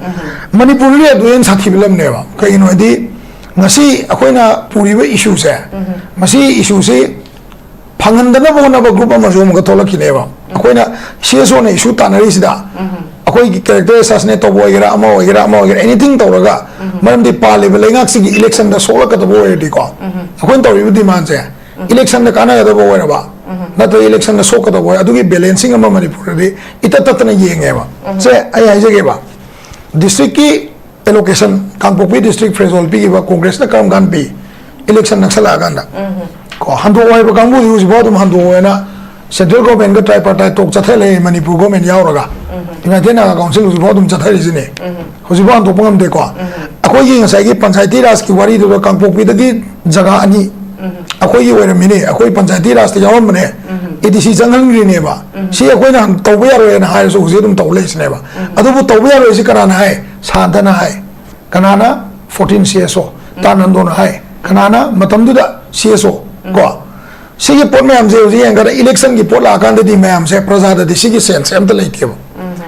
ꯃꯅꯤꯄꯨꯔꯗꯤ ꯑꯗꯨ ꯍꯦꯟꯅ ꯁꯥꯊꯤꯕ ꯂꯝꯅꯦꯕ꯫ ꯀꯩꯒꯤꯅꯣ ꯍꯥꯏꯗꯤ ꯉꯁꯤ ꯑꯩꯈꯣꯏꯅ ꯄꯨꯔꯤꯕ ꯏꯁꯨꯁꯦ, ꯃꯁꯤ ꯏꯁꯨꯁꯤ ꯐꯪꯍꯟꯗꯅꯕ ꯍꯣꯠꯅꯕ ꯒ꯭ꯔꯨꯞ ꯑꯃꯁꯨ ꯑꯃꯨꯛꯀ ꯊꯣꯛꯂꯛꯈꯤꯅꯦꯕ꯫ ꯑꯩꯈꯣꯏꯅ ꯁꯤ ꯑꯦꯁ ꯑꯣꯅ ꯏꯁꯨ ꯇꯥꯟꯅꯔꯤꯁꯤꯗ ꯑꯩꯈꯣꯏꯒꯤ ꯀꯦꯔꯦꯛꯇꯔ ꯑꯦꯁꯥꯁꯤꯅꯦꯠ ꯇꯧꯕ ꯑꯣꯏꯒꯦꯔꯥ, ꯑꯃ ꯑꯣꯏꯒꯦꯔꯥ, ꯑꯃ ꯑꯣꯏꯒꯦꯔꯥ, ꯑꯦꯅꯤꯊꯤꯡ ꯇꯧꯔꯒ, ꯃꯔꯝꯗꯤ ꯄꯥꯜꯂꯤꯕ ꯂꯩꯉꯥꯛꯁꯤꯒꯤ ꯏꯂꯦꯛꯁꯟꯗ ꯁꯣꯛꯂꯛꯀꯗꯕ ꯑꯣꯏꯔꯗꯤꯀꯣ, ꯑꯩꯈꯣꯏꯅ ꯇꯧꯔꯤꯕ ꯗꯤꯃꯥꯟꯁꯦ ꯏꯂꯦꯛꯁꯟꯗ ꯀꯥꯟꯅꯒꯗꯕ ꯑꯣꯏꯔꯕ, ꯅꯠꯇ꯭ꯔꯒ ꯏꯂꯦꯛꯁꯟꯗ ꯁꯣꯛꯀꯗꯕ ꯑꯣꯏ, ꯑꯗꯨꯒꯤ ꯕꯦꯂꯦꯟꯁꯤꯡ ꯑꯃ ꯃꯅꯤꯄꯨꯔꯗꯗꯤ ꯏꯇꯠ ꯇꯠꯇꯅ ꯌꯦꯡꯉꯦꯕ꯫ ꯁꯦ, ꯑꯩ ꯍꯥꯏꯖꯒꯦꯕ, ꯗꯤꯁꯇ꯭ꯔꯤꯛꯀꯤ ꯑꯦꯂꯣꯀꯦꯁꯟ, ꯀꯥꯡꯄꯣꯛꯄꯤ ꯗꯤꯁꯇ꯭ꯔꯤꯛ ꯐ꯭ꯔꯦꯖꯣꯜ ꯄꯤꯈꯤꯕ ꯀꯣꯡꯒ꯭ꯔꯦꯁꯅ ꯀꯔꯝ ꯀꯥꯟ ꯄꯤ? ꯏꯂꯦꯛꯁꯟ ꯅꯛꯁꯜꯂꯛꯑꯀꯥꯟꯗ꯫ ꯀꯣ, ꯍꯟꯗꯣꯛꯑꯣ ꯍꯥꯏꯕ ꯀꯥꯡꯕꯨꯗꯤ ꯍꯧꯖꯤꯛꯐꯥꯎ ꯑꯗꯨꯝ ꯍꯟꯗꯣꯛꯑꯣ ꯍꯥꯏꯅ ꯁꯦꯟꯇ꯭ꯔꯦꯜ ꯒꯣꯔꯃꯦꯟꯒ ꯇ꯭ꯔꯥꯏꯄꯥꯔꯇꯥꯏꯠ ꯇꯣꯛ ꯆꯠꯊ ꯂꯩ, ꯃꯅꯤꯄꯨꯔ ꯒꯣꯔꯃꯦꯟ ꯌꯥꯎꯔꯒ꯫ ꯌꯨꯅꯥꯏꯇꯦꯠ ꯅꯥꯒꯥ ꯀꯥꯎꯟꯁꯤꯜ ꯍꯧꯖꯤꯛꯐꯥꯎ ꯑꯗꯨꯝ ꯆꯠꯊꯔꯤꯁꯤꯅꯦ꯫ ꯍꯧꯖꯤꯛꯐꯥꯎ ꯍꯟꯗꯣꯛꯄ ꯉꯝꯗꯦꯀꯣ꯫ ꯑꯩꯈꯣꯏꯒꯤ ꯉꯁꯥꯏꯒꯤ ꯄꯟꯆꯥꯌꯇꯤ ꯔꯥꯖꯀꯤ ꯋꯥꯔꯤꯗꯨꯗ ꯀꯥꯡꯄꯣꯛꯄꯤꯗꯒꯤ ꯖꯒꯥ ꯑꯅꯤ ꯑꯩꯈꯣꯏꯒꯤ ꯑꯣꯏꯔꯝꯃꯤꯅꯦ, ꯑꯩꯈꯣꯏ ꯄꯟꯆꯥꯌꯇꯤ ꯔꯥꯖꯇ ꯌꯥꯎꯔꯝꯕꯅꯦ, ꯑꯦ ꯗꯤ ꯁꯤ ꯆꯪꯍꯟꯈ꯭ꯔꯤꯅꯦꯕ꯫ ꯁꯤ ꯑꯩꯈꯣꯏꯅ ꯇꯧꯕ ꯌꯥꯔꯣꯏꯅ ꯍꯥꯏꯔꯁꯨ ꯍꯧꯖꯤꯛ ꯑꯗꯨꯝ ꯇꯧ ꯂꯩꯁꯤꯅꯦꯕ꯫ ꯑꯗꯨꯕꯨ ꯇꯧꯕ ꯌꯥꯔꯣꯏꯁꯤ ꯀꯅꯥꯅ ꯍꯥꯏ? ꯁꯥꯟꯇꯅ ꯍꯥꯏ꯫ ꯀꯅꯥꯅ? ꯐꯣꯔꯇꯤꯟ ꯁꯤ ꯑꯦꯁ ꯑꯣ꯫ ꯇꯥ ꯅꯟꯗꯣꯅ ꯍꯥꯏ꯫ ꯀꯅꯥꯅ? ꯃꯇꯝꯗꯨꯗ ꯁꯤ ꯑꯦꯁ ꯑꯣ꯫ ꯀꯣ, ꯁꯤꯒꯤ ꯄꯣꯠ ꯃꯌꯥꯝꯁꯦ ꯍꯧꯖꯤꯛ ꯌꯦꯡꯀꯥꯟꯗ ꯏꯂꯦꯛꯁꯟꯒꯤ ꯄꯣꯠ ꯂꯥꯛꯑꯀꯥꯟꯗꯗꯤ ꯃꯌꯥꯝꯁꯦ, ꯄ꯭ꯔꯖꯥꯗꯗꯤ ꯁꯤꯒꯤ ꯁꯦꯟꯁꯁꯦ ꯑꯝꯇ ꯂꯩꯇꯦꯕ꯫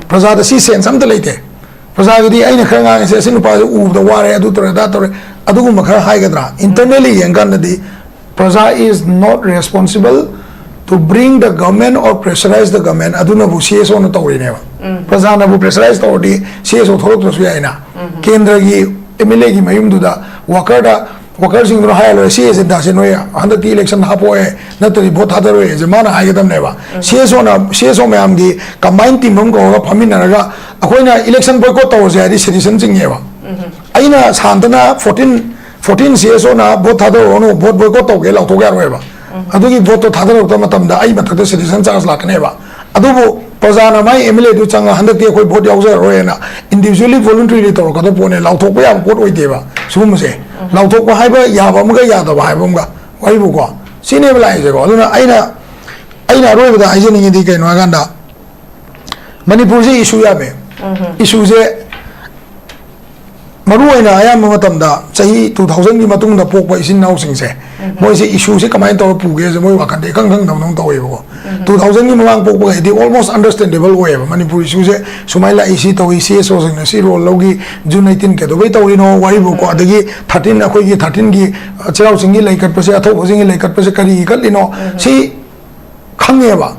ꯄ꯭ꯔꯖꯥꯗ ꯁꯤ ꯁꯦꯟꯁ ꯑꯝꯇ ꯂꯩꯇꯦ꯫ ꯄ꯭ꯔꯖꯥꯒꯤꯗꯤ ꯑꯩꯅ ꯈꯔ ꯉꯥꯡꯉꯤꯁꯦ, "ꯑꯁꯤ ꯅꯨꯄꯥꯁꯦ ꯎꯕꯗ ꯋꯥꯔꯦ, ꯑꯗꯨ ꯇꯧꯔꯦ, ꯑꯗꯥ ꯇꯧꯔꯦ", ꯑꯗꯨꯒꯨꯝꯕ ꯈꯔ ꯍꯥꯏꯒꯗ꯭ꯔꯥ? Internally ꯌꯦꯡꯀꯥꯟꯗꯗꯤ, ꯄ꯭ꯔꯖꯥ is not responsible to bring the government or pressurize the government, ꯑꯗꯨꯅꯕꯨ C S O ꯅ ꯇꯧꯔꯤꯅꯦꯕ꯫ ꯄ꯭ꯔꯖꯥꯅꯕꯨ pressurize ꯇꯧꯔꯗꯤ C S O ꯊꯣꯛꯂꯛꯇ꯭ꯔꯁꯨ ꯌꯥꯏꯅ꯫ ꯀꯦꯟꯗ꯭ꯔꯒꯤ M L A ꯒꯤ ꯃꯌꯨꯝꯗꯨꯗ worker ꯗ, worker ꯁꯤꯡꯗꯨꯅ ꯍꯥꯏꯔ ꯂꯣꯏꯔꯦ, "ꯁꯤ agenda ꯁꯦ ꯅꯣꯏ ꯍꯟꯗꯛꯇꯤ election ꯍꯥꯞꯄꯣꯏ, ꯅꯠꯇ꯭ꯔꯗꯤ vote ꯊꯥꯗꯔꯣꯏ" ꯁꯦ ꯃꯥꯅ ꯍꯥꯏꯒꯗꯕꯅꯦꯕ꯫ C S O ꯅ, C S O ꯃꯌꯥꯝꯒꯤ combine team ꯑꯃ ꯀꯧꯔꯒ ꯐꯝꯃꯤꯟꯅꯔꯒ, "ꯑꯩꯈꯣꯏꯅ election boycott ꯇꯧꯔꯁꯦ" ꯍꯥꯏꯗꯤ citizen ꯆꯤꯡꯉꯦꯕ꯫ ꯑꯩꯅ ꯁꯥꯟꯇꯅ fourteen, fourteen C S O ꯅ vote ꯊꯥꯗꯔꯨꯔꯅꯨ, vote boycott ꯇꯧꯒꯦ ꯂꯥꯎꯊꯣꯛ ꯌꯥꯔꯣꯏꯕ꯫ ꯑꯗꯨꯒꯤ vote ꯇꯣ ꯊꯥꯗꯔꯛꯄ ꯃꯇꯝꯗ ꯑꯩ ꯃꯊꯛꯇ citizen charge ꯂꯥꯛꯀꯅꯦꯕ꯫ ꯑꯗꯨꯕꯨ ꯄ꯭ꯔꯖꯥꯅ ꯃꯥꯏ M L A ꯗꯨ ꯆꯪꯉ, "ꯍꯟꯗꯛꯇꯤ ꯑꯩꯈꯣꯏ vote ꯌꯥꯎꯖꯔꯔꯣꯏꯅ" individually, voluntarily ꯇꯧꯔꯛꯀꯗꯕ ꯄꯣꯠꯅꯦ, ꯂꯥꯎꯊꯣꯛꯄ ꯌꯥꯕ ꯄꯣꯠ ꯑꯣꯏꯗꯦꯕ ꯁꯤꯒꯨꯝꯕꯁꯦ꯫ ꯂꯥꯎꯊꯣꯛꯄ ꯍꯥꯏꯕ ꯌꯥꯕ ꯑꯃꯒ ꯌꯥꯗꯕ ꯍꯥꯏꯕ ꯑꯃꯒ ꯋꯥꯔꯤꯕꯨꯀꯣ, ꯁꯤꯅꯦꯕ ꯂꯥꯛꯏꯁꯦꯀꯣ꯫ ꯑꯗꯨꯅ ꯑꯩꯅ, ꯑꯩꯅ ꯑꯔꯣꯏꯕꯗ ꯍꯥꯏꯖꯅꯤꯡꯉꯤꯗꯤ ꯀꯩꯅꯣ ꯍꯥꯏꯀꯥꯟꯗ, ꯃꯅꯤꯄꯨꯔꯁꯦ issue ꯌꯥꯝꯃꯦ꯫ Issue ꯁꯦ ꯃꯔꯨ ꯑꯣꯏꯅ ꯑꯌꯥꯝꯕ ꯃꯇꯝꯗ ꯆꯍꯤ two thousand ꯒꯤ ꯃꯇꯨꯡꯗ ꯄꯣꯛꯄ ꯏꯆꯤꯟ ꯏꯅꯥꯎꯁꯤꯡꯁꯦ, ꯃꯣꯏꯁꯦ issue ꯁꯦ ꯀꯃꯥꯏꯅ ꯇꯧꯔ ꯄꯨꯒꯦꯁꯦ ꯃꯣꯏ ꯋꯥꯈꯟꯗ ꯏꯈꯪ ꯈꯪꯗꯕꯗꯧꯅ ꯇꯧꯋꯦꯕꯀꯣ꯫ Two thousand ꯒꯤ ꯃꯃꯥꯡ ꯄꯣꯛꯄꯈꯩꯗꯤ almost understandable ꯑꯣꯏꯌꯦꯕ꯫ ꯃꯅꯤꯄꯨꯔ issue ꯁꯦ ꯁꯨꯃꯥꯏꯅ ꯂꯥꯛꯏ, ꯁꯤ ꯇꯧꯏ, C S O ꯁꯤꯡꯅ ꯁꯤ role ꯂꯧꯈꯤ, June eighteen ꯀꯩꯗꯧꯕꯩ ꯇꯧꯔꯤꯅꯣ ꯋꯥꯔꯤꯕꯨꯀꯣ꯫ ꯑꯗꯒꯤ thirteen, ꯑꯩꯈꯣꯏꯒꯤ thirteen ꯒꯤ, ꯑ, ꯆꯩꯔꯥꯎ ꯆꯤꯡꯒꯤ ꯂꯩ ꯀꯠꯄꯁꯦ, ꯑꯊꯧꯕꯁꯤꯡꯒꯤ ꯂꯩ ꯀꯠꯄꯁꯦ ꯀꯔꯤꯒꯤ ꯀꯠꯂꯤꯅꯣ, ꯁꯤ ꯈꯪꯉꯦꯕ꯫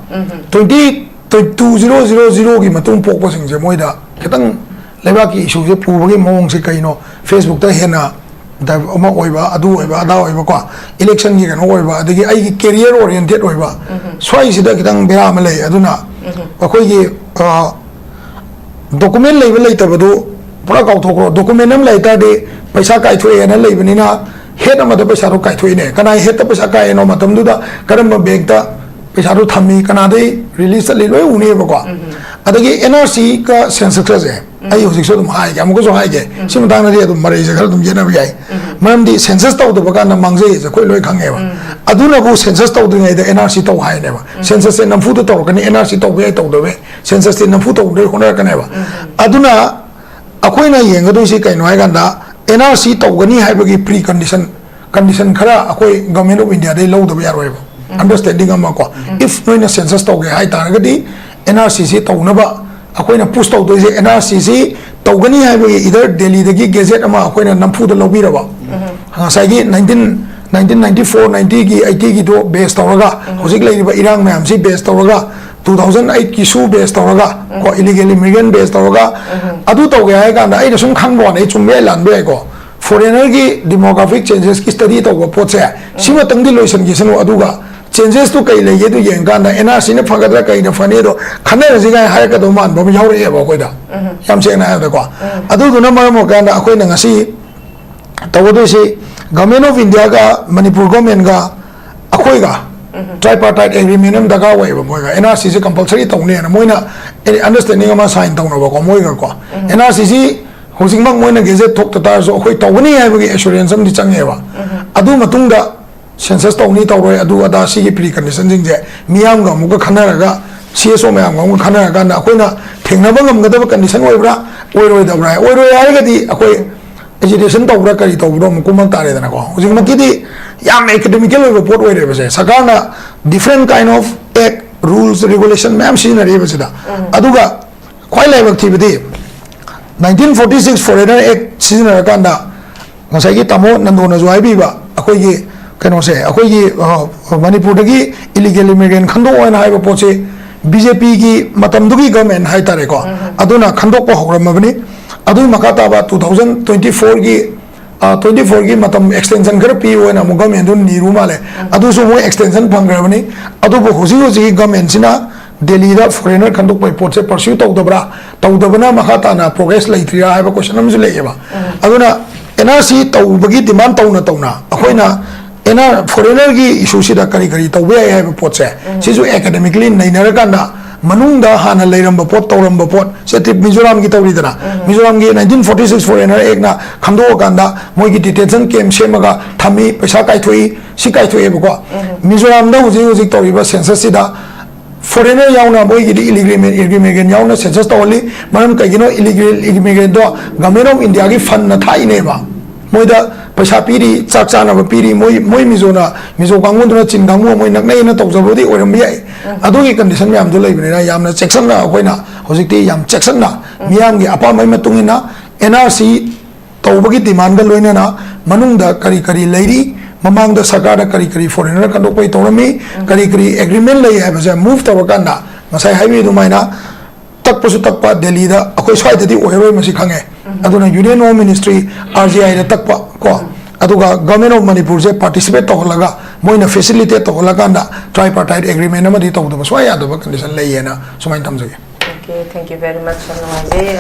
Twenty, two zero zero zero ꯒꯤ ꯃꯇꯨꯡ ꯄꯣꯛꯄꯁꯤꯡꯁꯦ ꯃꯣꯏꯗ ꯈꯤꯇꯪ ꯂꯩꯕꯥꯛꯀꯤ issue ꯁꯦ ꯄꯨꯕꯒꯤ ꯃꯑꯣꯡꯁꯦ ꯀꯩꯅꯣ, Facebook ꯇ ꯍꯦꯟꯅ div-, ꯑꯃ ꯑꯣꯏꯕ, ꯑꯗꯨ ꯑꯣꯏꯕ, ꯑꯗꯥ ꯑꯣꯏꯕꯀꯣ, election ꯒꯤ ꯀꯩꯅꯣ ꯑꯣꯏꯕ, ꯑꯗꯒꯤ ꯑꯩꯒꯤ career oriented ꯑꯣꯏꯕ, ꯁ꯭ꯋꯥꯏꯁꯤꯗ ꯈꯤꯇꯪ ꯕꯦꯔꯥ ꯑꯃ ꯂꯩ꯫ ꯑꯗꯨꯅ ꯑꯩꯈꯣꯏꯒꯤ, ꯑ, document ꯂꯩꯕ ꯂꯩꯇꯕꯗꯨ ꯄꯨꯔꯥ ꯀꯥꯎꯊꯣꯛꯈ꯭ꯔꯣ꯫ Document ꯑꯃ ꯂꯩ ꯇꯥꯔꯗꯤ ꯄꯩꯁꯥ ꯀꯥꯏꯊꯣꯛꯑꯦꯅ ꯂꯩꯕꯅꯤꯅ head ꯑꯃꯗ ꯄꯩꯁꯥꯗꯣ ꯀꯥꯏꯊꯣꯛꯏꯅꯦ꯫ ꯀꯅꯥꯏ head ꯇ ꯄꯩꯁꯥ ꯀꯥꯏꯅꯣ ꯃꯇꯝꯗꯨꯗ, ꯀꯔꯝꯕ bank ꯇ ꯄꯩꯁꯥꯗꯣ ꯊꯝꯃꯤ, ꯀꯅꯥꯗꯩ release ꯆꯠꯂꯤ, ꯂꯣꯏ ꯎꯅꯦꯕꯀꯣ꯫ ꯑꯗꯒꯤ N R C ꯒ census ꯀꯁꯦ, ꯑꯩ ꯍꯧꯖꯤꯛꯁꯨ ꯑꯗꯨꯝ ꯍꯥꯏꯒꯦ, ꯑꯃꯨꯛꯀꯁꯨ ꯍꯥꯏꯒꯦ, ꯁꯤ ꯃꯇꯥꯡꯗꯗꯤ ꯑꯗꯨꯝ ꯃꯔꯩꯁꯦ ꯈꯔ ꯑꯗꯨꯝ ꯌꯦꯠꯅꯕ ꯌꯥꯏ꯫ ꯃꯔꯝꯗꯤ census ꯇꯧꯗꯕ ꯀꯥꯟꯗ ꯃꯥꯡꯖꯩꯁꯦ ꯑꯩꯈꯣꯏ ꯂꯣꯏ ꯈꯪꯉꯦꯕ꯫ ꯑꯗꯨꯅꯕꯨ census ꯇꯧꯗ꯭ꯔꯤꯉꯩꯗ N R C ꯇꯧ ꯍꯥꯏꯅꯦꯕ꯫ Census ꯁꯦ ꯅꯝꯐꯨꯗ ꯇꯧꯔꯛꯀꯅꯤ, N R C ꯇꯧꯕ ꯌꯥꯏ ꯇꯧꯗꯕ ꯌꯥꯏ, census ꯇꯤ ꯅꯝꯐꯨ ꯇꯧꯗ꯭ꯔꯦ ꯍꯣꯠꯅꯔꯛꯀꯅꯦꯕ꯫ ꯑꯗꯨꯅ ꯑꯩꯈꯣꯏꯅ ꯌꯦꯡꯒꯗꯣꯏꯁꯤ ꯀꯩꯅꯣ ꯍꯥꯏꯀꯥꯟꯗ, N R C ꯇꯧꯒꯅꯤ ꯍꯥꯏꯕꯒꯤ precondition, condition ꯈꯔ ꯑꯩꯈꯣꯏ Government of India ꯗꯩ ꯂꯧꯗꯕ ꯌꯥꯔꯣꯏꯕ꯫ Understanding ꯑꯃ ꯀꯣ, if ꯅꯣꯏꯅ census ꯇꯧꯒꯦ ꯍꯥꯏ ꯇꯥꯔꯒꯗꯤ N R C ꯁꯤ ꯇꯧꯅꯕ ꯑꯩꯈꯣꯏꯅ ꯄꯨꯁ ꯇꯧꯗꯣꯏꯁꯦ ꯑꯦꯟ ꯑꯥꯔ ꯁꯤꯁꯤ ꯇꯧꯒꯅꯤ ꯍꯥꯏꯕꯒꯤ ꯏꯗꯔ ꯗꯦꯜꯂꯤꯗꯒꯤ ꯒꯦꯖꯦꯠ ꯑꯃ ꯑꯩꯈꯣꯏꯅ ꯅꯝꯐꯨꯗ ꯂꯧꯕꯤꯔꯕ, ꯉꯁꯥꯏꯒꯤ ꯅꯥꯏꯟꯇꯤꯟ ꯅꯥꯏꯟꯇꯤꯟ ꯅꯥꯏꯟꯇꯤ ꯐꯣꯔ ꯅꯥꯏꯟꯇꯤꯒꯤ ꯑꯩꯠꯇꯤꯒꯤꯗꯣ ꯕꯦꯁ ꯇꯧꯔꯒ, ꯍꯧꯖꯤꯛ ꯂꯩꯔꯤꯕ ꯏꯔꯥꯡ ꯃꯌꯥꯝꯁꯤ ꯕꯦꯁ ꯇꯧꯔꯒ, ꯇꯨ ꯊꯥꯎꯖꯟ ꯑꯩꯠꯀꯤꯁꯨ ꯕꯦꯁ ꯇꯧꯔꯒ, ꯀꯣ, ꯏꯂꯤꯒꯦꯜ ꯏꯃꯤꯒ꯭ꯔꯦꯟ ꯕꯦꯁ ꯇꯧꯔꯒ, ꯑꯗꯨ ꯇꯧꯒꯦ ꯍꯥꯏ ꯀꯥꯟꯗ ꯑꯩꯅ ꯁꯨꯝ ꯈꯪꯕ ꯋꯥꯅꯤ, ꯑꯩ ꯆꯨꯝꯕ ꯌꯥꯏ ꯂꯥꯟꯕ ꯌꯥꯏꯀꯣ, ꯐꯣꯔꯦꯅꯔꯒꯤ ꯗꯤꯃꯣꯒ꯭ꯔꯥꯐꯤꯛ ꯆꯦꯟꯖꯦꯁꯀꯤ ꯁ꯭ꯇꯗꯤ ꯇꯧꯕ ꯄꯣꯠꯁꯦ ꯁꯤꯃꯇꯪꯗꯤ ꯂꯣꯏꯁꯤꯟꯈꯤꯁꯅꯨ, ꯑꯗꯨꯒ ꯆꯦꯟꯖꯦꯁꯇꯨ ꯀꯩ ꯂꯩꯒꯦ ꯑꯗꯨ ꯌꯦꯡꯀꯥꯟꯗ ꯑꯦꯟ ꯑꯥꯔ ꯁꯤꯅ ꯐꯒꯗ꯭ꯔꯥ ꯀꯩꯅ ꯐꯅꯤ ꯑꯗꯣ ꯈꯟꯅꯔꯁꯤ ꯀꯥꯏꯅ ꯍꯥꯏꯔꯛꯀꯗꯧꯕ ꯃꯥꯟꯕ ꯑꯃ ꯌꯥꯎꯔꯛꯑꯦꯕ ꯑꯩꯈꯣꯏꯗ, ꯌꯥꯝ ꯁꯦꯡꯅ ꯍꯥꯏꯔꯕꯗꯀꯣ꯫ ꯑꯗꯨꯗꯨꯅ ꯃꯔꯝ ꯑꯣꯏꯔꯀꯥꯟꯗ ꯑꯩꯈꯣꯏꯅ ꯉꯁꯤ ꯇꯧꯒꯗꯣꯏꯁꯤ, ꯒꯚꯔꯟꯃꯦꯟ ꯑꯣꯐ ꯏꯟꯗꯤꯌꯥꯒ ꯃꯅꯤꯄꯨꯔ ꯒꯚꯔꯟꯃꯦꯟꯒ ꯑꯩꯈꯣꯏꯒ ꯇ꯭ꯔꯥꯏꯄꯥꯔꯇꯥꯏꯠ ꯑꯦꯒ꯭ꯔꯤꯃꯦꯟ ꯑꯃ ꯗꯔꯀꯥꯔ ꯑꯣꯏꯌꯦꯕ꯫ ꯃꯣꯏꯒ ꯑꯦꯟ ꯑꯥꯔ ꯁꯤꯁꯦ ꯀꯝꯄꯜꯁꯔꯤ ꯇꯧꯅꯦꯅ ꯃꯣꯏꯅ ꯑꯟꯗꯔꯁ꯭ꯇꯦꯟꯗꯤꯡ ꯑꯃ ꯁꯥꯏꯟ ꯇꯧꯅꯕꯀꯣ, ꯃꯣꯏꯒꯀꯣ꯫ ꯑꯦꯟ ꯑꯥꯔ ꯁꯤꯁꯤ ꯍꯧꯖꯤꯛꯃꯛ ꯃꯣꯏꯅ ꯒꯦꯖꯦꯠ ꯊꯣꯛꯇ ꯇꯥꯔꯁꯨ ꯑꯩꯈꯣꯏ ꯇꯧꯒꯅꯤ ꯍꯥꯏꯕꯒꯤ ꯑꯦꯁꯨꯔꯦꯟꯁ ꯑꯃꯗꯤ ꯆꯪꯉꯦꯕ꯫ ꯑꯗꯨ ꯃꯇꯨꯡꯗ ꯁꯦꯟꯁꯁ ꯇꯧꯅꯤ ꯇꯧꯔꯣꯏ ꯑꯗꯨ ꯑꯗꯥ ꯁꯤꯒꯤ ꯄ꯭ꯔꯤ ꯀꯟꯗꯤꯁꯟꯁꯤꯡꯁꯦ ꯃꯤꯌꯥꯝꯒ ꯑꯃꯨꯛꯀ ꯈꯟꯅꯔꯒ, ꯁꯤ ꯑꯦꯁ ꯑꯣ ꯃꯌꯥꯝꯒ ꯑꯃꯨꯛꯀ ꯈꯟꯅꯔꯀꯥꯟꯗ ꯑꯩꯈꯣꯏꯅ ꯊꯦꯡꯅꯕ ꯉꯝꯒꯗꯕ ꯀꯟꯗꯤꯁꯟ ꯑꯣꯏꯕ꯭ꯔꯥ, ꯑꯣꯏꯔꯣꯏꯗꯕ꯭ꯔꯥ? ꯑꯣꯏꯔꯣꯏ ꯍꯥꯏꯔꯒꯗꯤ ꯑꯩꯈꯣꯏ ꯑꯦꯖꯤꯇꯦꯁꯟ ꯇꯧꯕ꯭ꯔꯥ ꯀꯔꯤ ꯇꯧꯕ꯭ꯔꯥ ꯑꯃꯨꯛ ꯀꯨꯝꯃꯛ ꯇꯥꯔꯦꯗꯅꯀꯣ꯫ ꯍꯧꯖꯤꯛꯃꯛꯀꯤꯗꯤ ꯌꯥꯝ ꯑꯦꯀꯥꯗꯦꯃꯤꯀꯦꯜ ꯑꯣꯏꯕ ꯄꯣꯠ ꯑꯣꯏꯔꯦꯕꯁꯦ꯫ ꯁꯔꯀꯥꯔꯅ different kind of act, rules, regulation ꯃꯌꯥꯝ ꯁꯤꯖꯤꯟꯅꯔꯛꯏꯕꯁꯤꯗ꯫ ꯑꯗꯨꯒ ꯈ꯭ꯋꯥꯏ ꯂꯥꯏꯕꯛ ꯊꯤꯕꯗꯤ ꯅꯥꯏꯟꯇꯤꯟ ꯐꯣꯔꯇꯤ ꯁꯤꯛꯁ ꯐꯣꯔꯦꯅꯔ ꯑꯦꯛ ꯁꯤꯖꯤꯟꯅꯔꯀꯥꯟꯗ ꯉꯁꯥꯏꯒꯤ ꯇꯥꯃꯣ ꯅꯟꯗꯣꯅꯁꯨ ꯍꯥꯏꯕꯤꯕ ꯑꯩꯈꯣꯏꯒꯤ ꯀꯩꯅꯣꯁꯦ, ꯑꯩꯈꯣꯏꯒꯤ, ꯑ, ꯃꯅꯤꯄꯨꯔꯗꯒꯤ ꯏꯂꯤꯒꯦꯜ ꯏꯃꯤꯒ꯭ꯔꯦꯟ ꯈꯟꯗꯣꯛꯑꯣ ꯍꯥꯏꯅ ꯍꯥꯏꯕ ꯄꯣꯠꯁꯦ ꯕꯤ ꯖꯦ ꯄꯤꯒꯤ ꯃꯇꯝꯗꯨꯒꯤ ꯒꯚꯔꯟꯃꯦꯟ ꯍꯥꯏꯇꯥꯔꯦꯀꯣ, ꯑꯗꯨꯅ ꯈꯟꯗꯣꯛꯄ ꯍꯧꯔꯝꯃꯕꯅꯤ꯫ ꯑꯗꯨꯒꯤ ꯃꯈꯥ ꯇꯥꯕ ꯇꯨ ꯊꯥꯎꯖꯟ ꯇ꯭ꯋꯦꯟꯇꯤ ꯐꯣꯔꯒꯤ, ꯑ, ꯇ꯭ꯋꯦꯟꯇꯤ ꯐꯣꯔꯒꯤ ꯃꯇꯝ ꯑꯦꯛꯁꯇꯦꯟꯁꯟ ꯈꯔ ꯄꯤꯌꯨ ꯍꯥꯏꯅ ꯑꯃꯨꯛ ꯒꯚꯔꯟꯃꯦꯟꯗꯨ ꯅꯤꯔꯨ ꯃꯥꯜꯂꯦ꯫ ꯑꯗꯨꯁꯨ ꯃꯣꯏ ꯑꯦꯛꯁꯇꯦꯟꯁꯟ ꯐꯪꯈ꯭ꯔꯕꯅꯤ꯫ ꯑꯗꯨꯕꯨ ꯍꯧꯖꯤꯛ ꯍꯧꯖꯤꯛꯀꯤ ꯒꯚꯔꯟꯃꯦꯟꯁꯤꯅ ꯗꯦꯜꯂꯤꯗ ꯐꯣꯔꯦꯅꯔ ꯈꯟꯗꯣꯛꯄꯒꯤ ꯄꯣꯠꯁꯦ ꯄꯔꯁ꯭ꯌꯨ ꯇꯧꯗꯕ꯭ꯔꯥ, ꯇꯧꯗꯕꯅ ꯃꯈꯥ ꯇꯥꯅ ꯄ꯭ꯔꯣꯒ꯭ꯔꯦꯁ ꯂꯩꯇ꯭ꯔꯤꯔꯥ ꯍꯥꯏꯕ ꯀꯣꯏꯁꯟ ꯑꯃꯁꯨ ꯂꯩꯌꯦꯕ꯫ ꯑꯗꯨꯅ ꯑꯦꯟ ꯑꯥꯔ ꯁꯤ ꯇꯧꯕꯒꯤ ꯗꯤꯃꯥꯟ ꯇꯧꯅ ꯇꯧꯅ ꯑꯩꯈꯣꯏꯅ ꯑꯦꯟ ꯑꯥꯔ, ꯐꯣꯔꯦꯅꯔꯒꯤ ꯏꯁꯨꯁꯤꯗ ꯀꯔꯤ ꯀꯔꯤ ꯇꯧꯕ ꯌꯥꯏ ꯍꯥꯏꯕ ꯄꯣꯠꯁꯦ, ꯁꯤꯁꯨ ꯑꯦꯀꯥꯗꯃꯤꯀꯂꯤ ꯅꯩꯅꯔꯀꯥꯟꯗ ꯃꯅꯨꯡꯗ ꯍꯥꯟꯅ ꯂꯩꯔꯝꯕ ꯄꯣꯠ, ꯇꯧꯔꯝꯕ ꯄꯣꯠ, ꯁꯦ ꯇ꯭ꯔꯤꯞ ꯃꯤꯖꯣꯔꯥꯝꯒꯤ ꯇꯧꯔꯤꯗꯅ, ꯃꯤꯖꯣꯔꯥꯝꯒꯤ ꯅꯥꯏꯟꯇꯤꯟ ꯐꯣꯔꯇꯤ ꯁꯤꯛꯁ ꯐꯣꯔꯦꯅꯔ ꯑꯦꯛꯅ ꯈꯟꯗꯣꯛꯑꯀꯥꯟꯗ ꯃꯣꯏꯒꯤ ꯗꯤꯇꯦꯟꯁꯟ ꯀꯦꯝ ꯁꯦꯝꯃꯒ ꯊꯝꯃꯤ, ꯄꯩꯁꯥ ꯀꯥꯏꯊꯣꯛꯏ, ꯁꯤ ꯀꯥꯏꯊꯣꯛꯑꯦꯕꯀꯣ꯫ ꯃꯤꯖꯣꯔꯥꯝꯗ ꯍꯧꯖꯤꯛ ꯍꯧꯖꯤꯛ ꯇꯧꯔꯤꯕ ꯁꯦꯟꯁꯁꯁꯤꯗ ꯐꯣꯔꯦꯅꯔ ꯌꯥꯎꯅ ꯃꯣꯏꯒꯤꯗꯤ ꯏꯂꯤꯒꯦꯜ ꯏꯃꯤꯒ꯭ꯔꯦꯟ ꯌꯥꯎꯅ ꯁꯦꯟꯁꯁ ꯇꯧꯍꯜꯂꯤ꯫ ꯃꯔꯝ ꯀꯩꯒꯤꯅꯣ? ꯏꯂꯤꯒꯦꯜ ꯏꯃꯤꯒ꯭ꯔꯦꯟꯗꯣ ꯒꯚꯔꯟꯃꯦꯟ ꯑꯣꯐ ꯏꯟꯗꯤꯌꯥꯒꯤ ꯐꯟꯅ ꯊꯥꯛꯏꯅꯦꯕ꯫ ꯃꯣꯏꯗ ꯄꯩꯁꯥ ꯄꯤꯔꯤ, ꯆꯥꯛ ꯆꯥꯅꯕ ꯄꯤꯔꯤ, ꯃꯣꯏ ꯃꯣꯏ ꯃꯤꯖꯣꯅ, ꯃꯤꯖꯣ ꯀꯥꯡꯕꯨꯗꯨꯅ ꯆꯤꯟ ꯀꯥꯡꯕꯨ ꯃꯣꯏ ꯅꯛꯅꯩꯅ ꯇꯧꯖꯕꯕꯨꯗꯤ ꯑꯣꯏꯔꯝꯕ ꯌꯥꯏ꯫ ꯑꯗꯨꯒꯤ ꯀꯟꯗꯤꯁꯟ ꯃꯌꯥꯝꯗꯨ ꯂꯩꯕꯅꯤꯅ ꯌꯥꯝꯅ ꯆꯦꯛꯁꯤꯟꯅ ꯑꯩꯈꯣꯏꯅ ꯍꯧꯖꯤꯛꯇꯤ ꯌꯥꯝ ꯆꯦꯛꯁꯤꯟꯅ ꯃꯤꯌꯥꯝꯒꯤ ꯑꯄꯥꯝꯕꯒꯤ ꯃꯇꯨꯡ ꯏꯟꯅ ꯑꯦꯟ ꯑꯥꯔ ꯁꯤ ꯇꯧꯕꯒꯤ ꯗꯤꯃꯥꯟꯒ ꯂꯣꯏꯅꯅ ꯃꯅꯨꯡꯗ ꯀꯔꯤ ꯀꯔꯤ ꯂꯩꯔꯤ, ꯃꯃꯥꯡꯗ ꯁꯔꯀꯥꯔꯗ ꯀꯔꯤ ꯀꯔꯤ ꯐꯣꯔꯦꯅꯔ ꯈꯟꯗꯣꯛꯄꯒꯤ ꯇꯧꯔꯝꯃꯤ, ꯀꯔꯤ ꯀꯔꯤ ꯑꯦꯒ꯭ꯔꯤꯃꯦꯟ ꯂꯩ ꯍꯥꯏꯕꯁꯦ ꯃꯨꯚ ꯇꯧꯔꯀꯥꯟꯗ ꯉꯁꯥꯏ ꯍꯥꯏꯕꯤ ꯑꯗꯨꯃꯥꯏꯅ ꯇꯛꯄꯁꯨ ꯇꯛꯄ ꯗꯦꯜꯂꯤꯗ, ꯑꯩꯈꯣꯏ ꯁ꯭ꯋꯥꯏꯗꯗꯤ ꯑꯣꯏꯔꯔꯣꯏ ꯃꯁꯤ ꯈꯪꯉꯦ꯫ ꯑꯗꯨꯅ union home ministry, R G ꯑꯥꯏꯗ ꯇꯛꯄ ꯀꯣ, ꯑꯗꯨꯒ ꯒꯚꯔꯟꯃꯦꯟ ꯑꯣꯐ ꯃꯅꯤꯄꯨꯔꯁꯦ ꯄꯥꯔꯇꯤꯁꯤꯄꯦꯠ ꯇꯧꯍꯜꯂꯒ ꯃꯣꯏꯅ ꯐꯦꯁꯤꯂꯤꯇꯦꯠ ꯇꯧꯍꯜꯂꯀꯥꯟꯗ ꯇ꯭ꯔꯥꯏꯄꯥꯔꯇꯥꯏꯠ ꯑꯦꯒ꯭ꯔꯤꯃꯦꯟ ꯑꯃꯗꯤ ꯇꯧꯗꯕ ꯁꯨꯡꯌꯥ ꯌꯥꯗꯕ ꯀꯟꯗꯤꯁꯟ ꯂꯩꯌꯦꯅ ꯁꯨꯃꯥꯏꯅ ꯊꯝꯖꯒꯦ꯫ Okay, thank you very much. ꯌꯥꯝ ꯅꯨꯡꯉꯥꯏꯖꯩ꯫